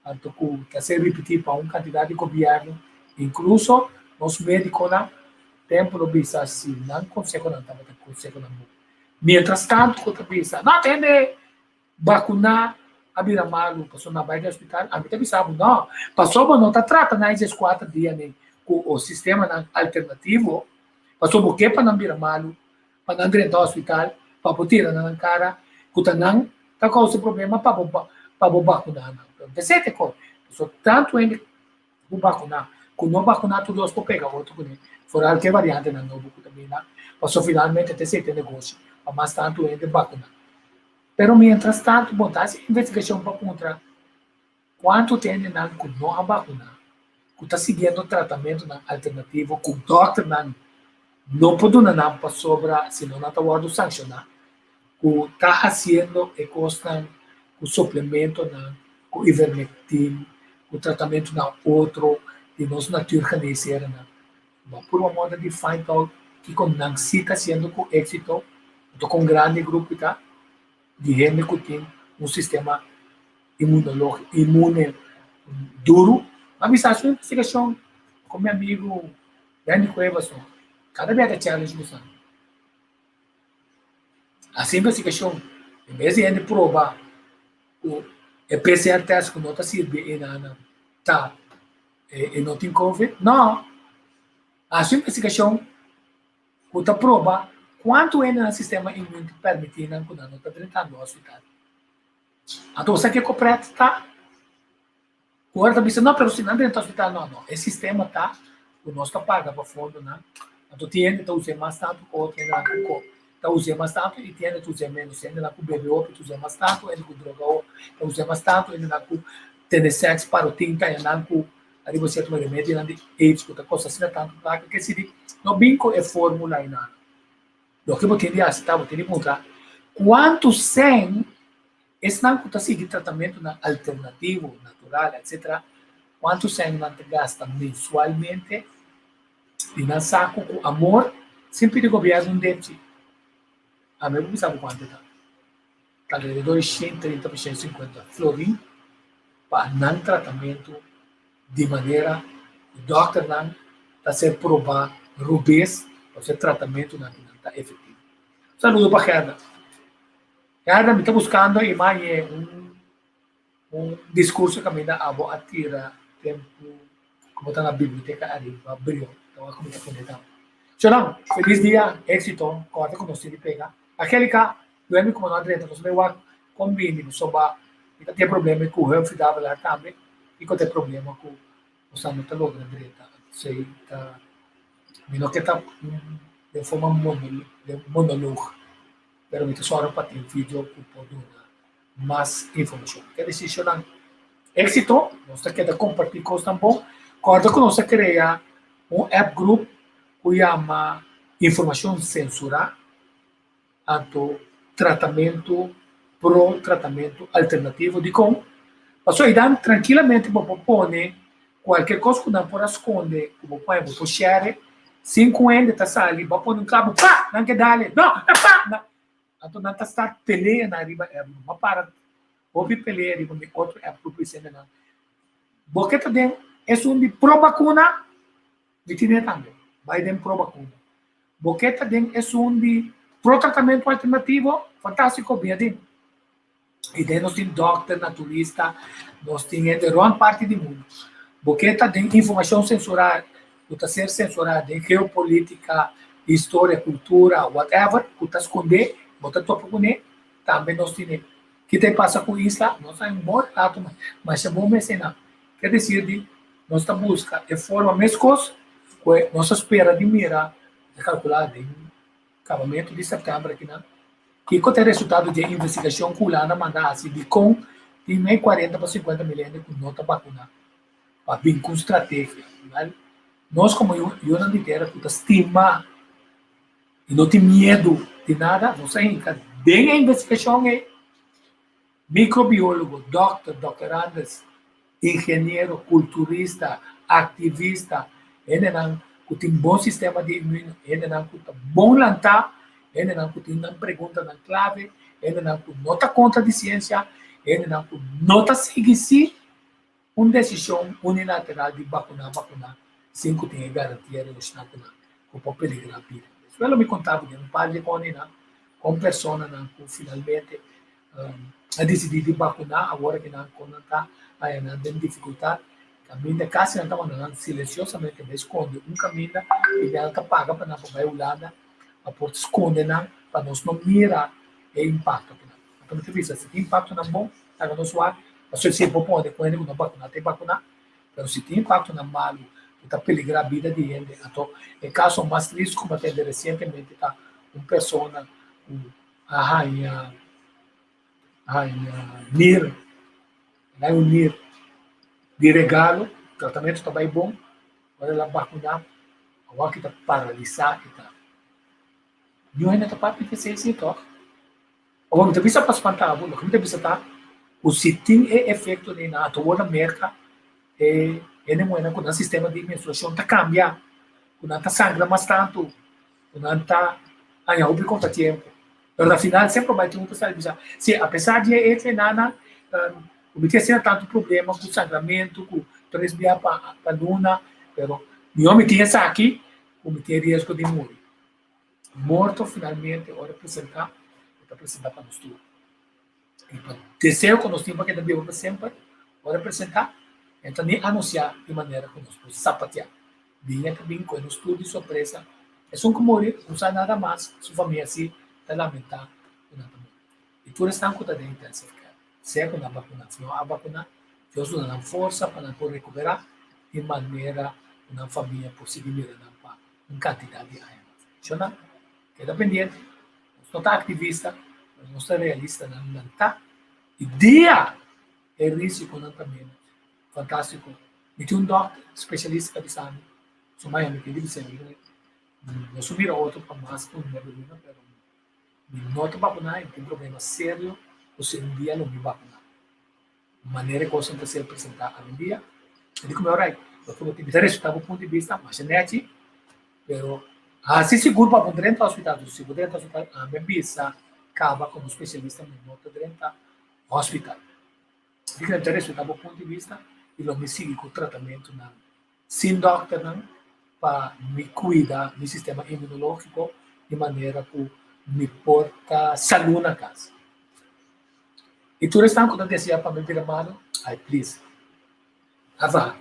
anto ku ta ser ripití pa un kantidat di gobièrnu, inkluso nos médikonan. Tempu lo bisa si nan konsehonan tabata konsehonan bon. Miéntras tantu ku ta bisa, No tende! Bakuná a bira malu pasobra nan bai den hospital, ami ta bisa bo no, pasobra bo no ta trata nan e dieskuater dia nen ku o sistemanan alternativo. Pasobra bo ke pa nan bira malu, pa nan drenta hospital, pa bo tira na nan kara ku ta nan ta kousa problema pa bo pa bo bakuná nan. P'esei ta e kos. Pasobra tantu hende ku bakuná ku no bakuná tur dos por pega otro kuné, foral ku e variantenan nobo ku ta bini nan, pasobra finalmente ta esei ta e negoshi, pa mas tantu hende bakuná. Pero mientras tantu bo ta hasi investigashon pa puntra Kuantu ta hendenan ku no a bakuná ku ta siguiendo tratamentunan alternativo ku dòkternan no por duna nan pasobra si no nan ta wòrdu sankshoná, ku ta hasiendo e kosnan ku suplementonan, ku ivermectin, ku tratamentunan otro di nos natuurgeneesherennan. Bo a purba moda di find out kiko nan si ta hasiendo ku éksito, anto kon grandi e grupo ta di hende ku tin un sistema inmunolog inmune duru. M'a bisa haci un investigacion cu mi amigo Randy Cuevas no. Cada bia ta challenge nos nan. Haci investigacion en bes di hende proba cu e PCR test cu no ta sirbi e nan ta e no tin covid. No. Haci investigacion cu ta proba cuanto hende nan sistema inmune ta permiti nan cu nan no ta drentando hospital. Anto bo sa kiko pret ta? Ku ora ta bisa no, pero si nan drenta hospital no, no. E sistema ta ku nos ta paga pa fondonan, anto tin hende ta us'é mas tantu ku otro hendenan ku ko ta us'é mas tantu i tin hende ta us'é ménos. Hendenan ku bebe hopi ta us'é mas tantu, hende ku droga hopi ta us'é mas tantu, hendenan ku tene sèks parotin ta hendenan ku ariba sierto remedionan di aids ku ta kosta asina tantu plaka ke si di no bin ku e formula einan. Loke bo tin di hasi ta bo tin di puntra kuantu sèn esnan ku ta sigui tratamentunan alternativo, natural, etsetera, kuantu sèn nan ta gasta mensualmente di nan saku ku amor sin pidi gobièrnu un depchi. Ami bo bisa bo kuantu ta. Ta alrededor di 130 pa 150 florin pa nan tratamentu di manera ku dòkternan ta ser probá robes pa ser tratamentunan ku nan ta efektivo. Saludo pa Gerda. Gerda, mi ta buskando i mañe un un diskurso kaminda abo a tira tempu ku bo ta na biblioteka ariba Brion. Ta wak ku mi ta pone tambe. Shonan, felis dia, éksito, kòrda ku nos tin di pega. Angelica, duermi ku bo no a drenta, nos a bai wak kon bini pasobra mi ta tin e problema ku Humphrey Davelaar tambe kiko ta e problema ku nos no ta logra drenta. Esei ta mi no ke ta den forma monoloog pero mi ta sòru pa tin video ku por duna mas informashon. Ke desishonnan éksito, nos ta keda kompartí kosnan bon. Kòrda ku nos a krea un app group ku yama Informashon Sensurá. Anto tratamentu pro tratamentu alternativo. Dikon? Pasobra eidan trankilamente bo por pone kualke kos ku nan por a skonde ku bo pone bo por share sin ku hende ta sali bo a pone un klabu pa! Nan ke dale no! Pa! Nan anto nan ta start pelea nan riba app bo a para hopi pelea riba mi otro app ku presente nan. Bo ke ta den esun di pro bakuna? Mi tine tambe. Bai den pro bakuna. Bo ke ta den esun di pro tratamentu alternativo? Fantástiko, bia den. I den nos tin dòkter, naturista, nos tin hende rònt parti di mundu. Bo ke ta den informashon sensurá, ku ta ser sensurá den geopolítika, historia, kultura, whatever, ku ta skondé, bo ta topa kuné, tambe nos tine. Ki ta e pasa ku isla? Nos a un bon relato, masha bon mes einan. Ke desir di nos ta buska e forma meskos ku nos a spera di mira, ta kalkulá den kabamentu di sèptèmber akinan, kiko ta e resultado di e investigashon ku Hulanda manda hasi dikon tin mei kuarenta pa sinkuenta mil hende ku no ta bakuná pa bin ku un strategia. Wèl, nos komo yunan di tera ku ta stima i no tin miedu di nada, nos a hinka den e investigashon ei. Microbiólogo, dòkter, dòkterandes, ingeniero, kulturista, aktivista, hendenan ku tin bon sistema di inmune, hendenan ku ta bon lantá, hendenan ku tin nan preguntanan klave, hendenan ku no ta kontra di siensia, hendenan ku no ta sigui si un desishon unilateral di bakuná bakuná sin ku tin e garantia relashoná ku nan ku por peligrá bida. Despues lo mi konta bo den un par di koninan kon personanan ku finalmente a disidí di bakuná awor aki nan kon nan ta haña nan den difikultat. Kaminda kasi nan ta manda nan silensiosamente bai skonde un kaminda i nan ta paga pa nan pa bai Hulanda pa por skonde nan pa nos no mira e impakto ku nan. Anto mi ta bisa si tin impaktonan bon laga nos wak pasobra si e por pone ku hende ku no bakuna ta e bakuna pero si tin impaktonan malu ku ta peligra bida di hende anto e kaso mas tristu ku mi a tende resientemente ta un persona ku a haña haña nir, el a haña un nir di regalo, tratamentu ta bai bon, ora el a bakuná, awor ki ta paralisá e ta. Niun hende ta papia di esei si tòg? Awor mi ta bisa pa spantá bo, loke mi ta bisa ta ku si tin e efekto di nan awor na Merka e hende muhénan ku nan sistema di menstruashon ta kambia, ku nan ta sangra mas tantu, ku nan ta haña hopi kontratiempo. Pero na final semper bai tin un ta sali bisa, si apesar di e hecho enana, ku mi tin asina tantu problema ku sangramentu, ku tres bia pa pa luna, pero mihó mi tin esaki ku mi tin e riesgo di muri. Morto finalmente ora e presentá, e ta presentá pa nos tur. I pa deseo ku nos tin pa keda biba pa semper, ora e presentá, e ta ni anunsiá di manera ku nos por sapateá. Biña ta bin koe nos tur di sorpresa. Esun ku muri no sa nada mas, su famia sí ta lamentá ku nan ta muri. I tur esnan ku ta den intensive care, sea ku nan bakuná òf no a bakuná, Dios duna nan forsa pa nan por rekuperá di manera ku nan famia por sigui mira nan pa un kantidat di aña mas. Shonnan, keda pendiente. Nos no ta aktivista, pero nos ta realistanan. Nan ta i dia e risikonan ta ménos. Fantástiko. Mi tin un dòkter spesialista ta bisa mi, su maya mi tin di bisa mi, no su mira otro pa mas ku nuebe luna, pero mi no ta bakuná i mi tin problema serio ku si un dia lo mi bakuná. Manera e kosnan ta ser presentá awendia, mi di ku mi orait, loke bo tin, mi ta respetá bo punto di bista masha nèchi, pero hasi sigur pa bo drenta hospital, si bo drenta hospital ami a bisa kaba komo spesialista mi no ta drenta hospital. Mi ta respetá bo punto di bista i lo mi sigui ku tratamentunan sin dòkternan pa mi kuida mi sistema inmunológiko di manera ku mi por ta salú na kas. I tur esnan ku ta deseá pa mi bira malu, ai please, ava.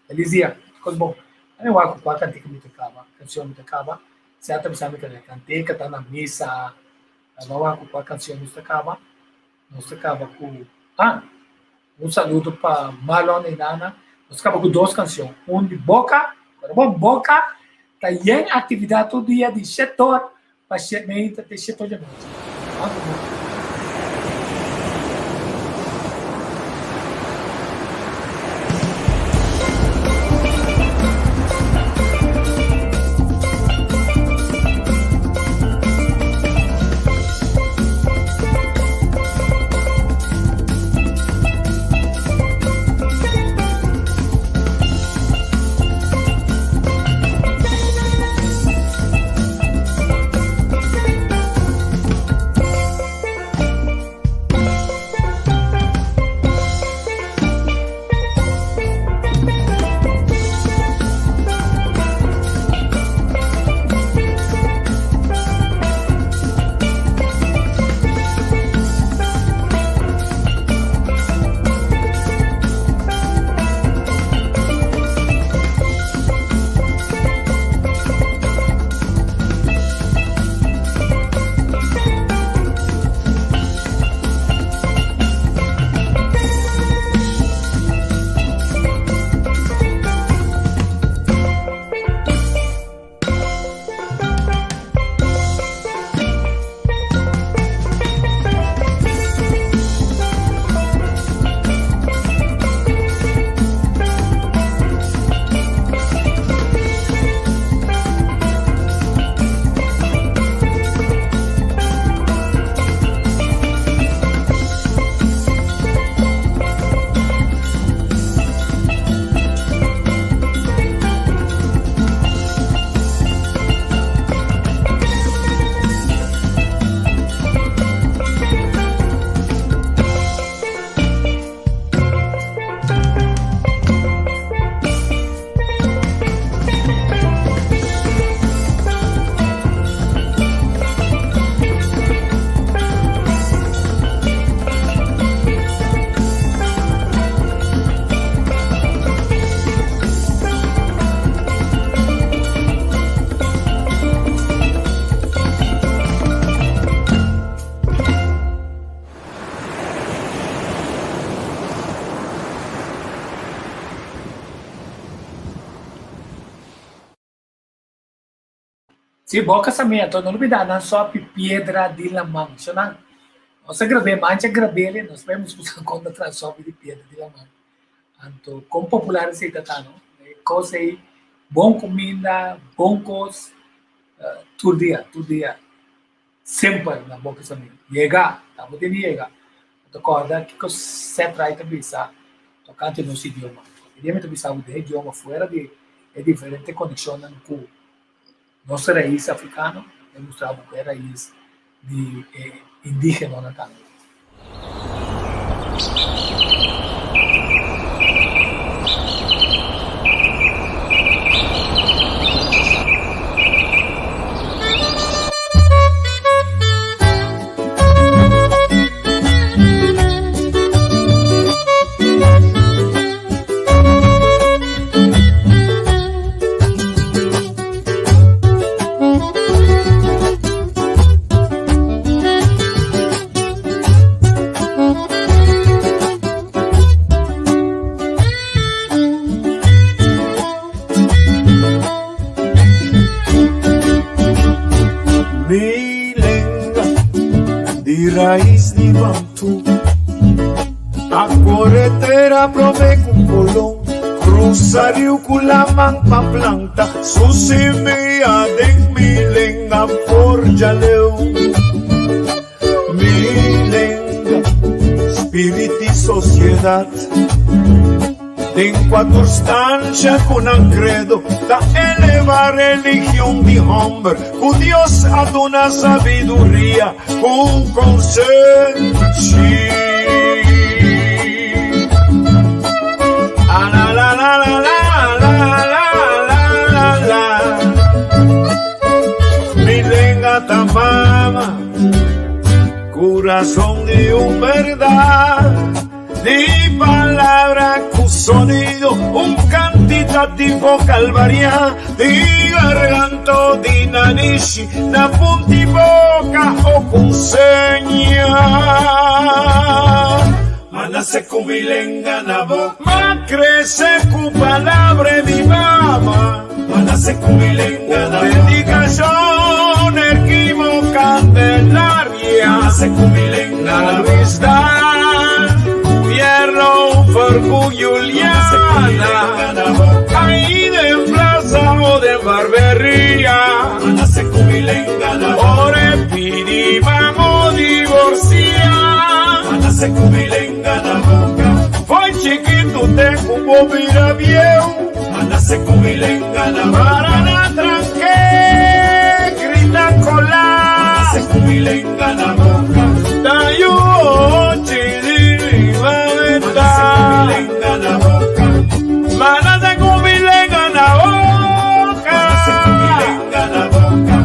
Felis dia, kos bon. Ami wak ku kua kantika mi ta kaba, kanshon mi ta kaba, sea ta bisa mi ta kantika ta na misa, ava wak ku kua kanshon mi ta kaba. Nos ta kaba ku, ah, un saludo pa Marlon i Nana. Nos ta kaba ku dos kanshon. Un di Boka, pero bon, Boka ta yen aktividat tur dia di shetor pa shet meinta te shetor di anochi. Ban ku nos. Sí, bo kasamentu, no lubidá nan sòpi piedra di laman. Shonnan, nos a grab'é, mancha grab'é, nos bai muskusa kon ta traha sòpi di piedra di laman. Anto, kon popular esei ta ta, no? E kos ei, bon kuminda, bon kos, tur dia, tur dia, semper na bo kasamentu. Yega, ta bo tin di yega. Bo ta kòrda kiko Seth Wright a bisa tokante nos idioma. Hopi dia mi ta bisa bo den idioma fuera di e diferente konekshonnan ku nos rais afrikano, e mustra bo ku e rais di e indígenonan tambe. Mi lenga di rais di Bantu A kore tera prome ku Kolon Krusa riu ku laman pa planta Su simia den mi lenga forja leu Mi lenga, spirit di sosiedat Den kua tur stansha ku nan kredo ta eleva religion di hòmber ku Dios a duna sabiduria ku konsenshi. Mi lenga ta mama, kurason di un bèrdat. Di palabra ku sonido, un kantitativo kalvariá, di garganto di nanishi, na punti boka o ku seña. Ma nase ku mi lenga na boka. Ma krese ku palabra di mama. Ma nase ku mi lenga na boka. Dedikashon Erquimo Candelaria. Ma nase ku mi lenga na boka. Luis Dan, Pierlo Fergu Juliana. Ahí den plaza o den barberia. Ma nase ku mi lenga na boka. Ora e pidi mamo divorcia. Ma nase ku mi lenga na boka. Foi chikitu te ku bo bira bieu. Ma nase ku mi lenga na boka. Para na tranke, grita kola. Ma nase ku mi lenga na boka. Ta yu ochi di mi mameta. Ma nase ku mi lenga na boka. Ma nase ku mi lenga na boka.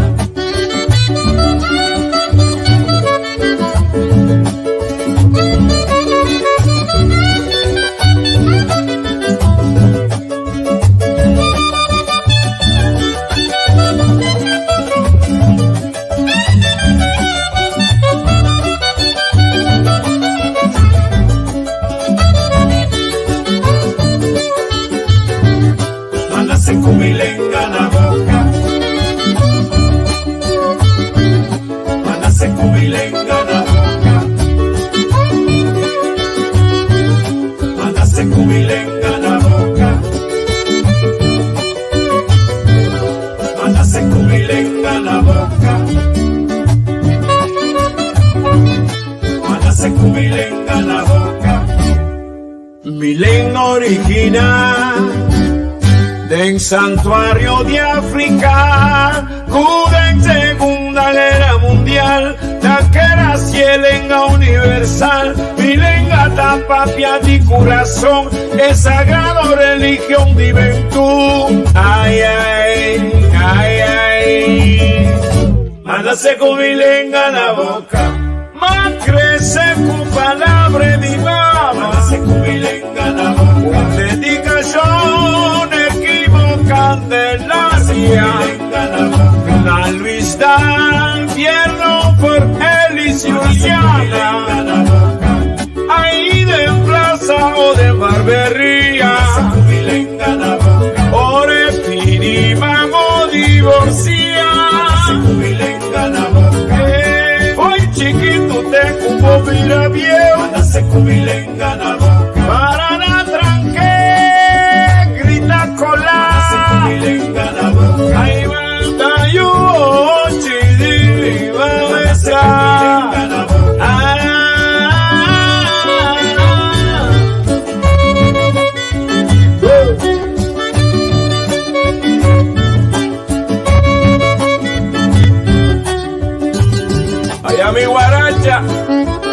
Ma nase ku mi lenga na boka. Ma nase ku mi lenga na boka. Ma nase ku mi lenga na boka. Ma nase ku mi lenga na boka. Ma nase ku mi lenga na boka. Ma nase ku mi lenga na boka. Mi lenga original den santuario di Africa ku den Segunda Guera Mundial ta keda si e lenga universal. Mi lenga ta papia di kurason e sagrado religion di Bentú. Ai ai, ai ai. Ma nase ku mi lenga na boka. Ma krese ku palabra di mama. Ma nase ku mi lenga na boka. Un dedikashon ekibo Candelaria. Na Luis Dan Fierro por Elis Juliana. Ahí den plaza o den barberia. Ora e pidi mamo divorcia. Para na tranke, grita kola. Ay bata yu ochi di besa. Allá mi guaracha.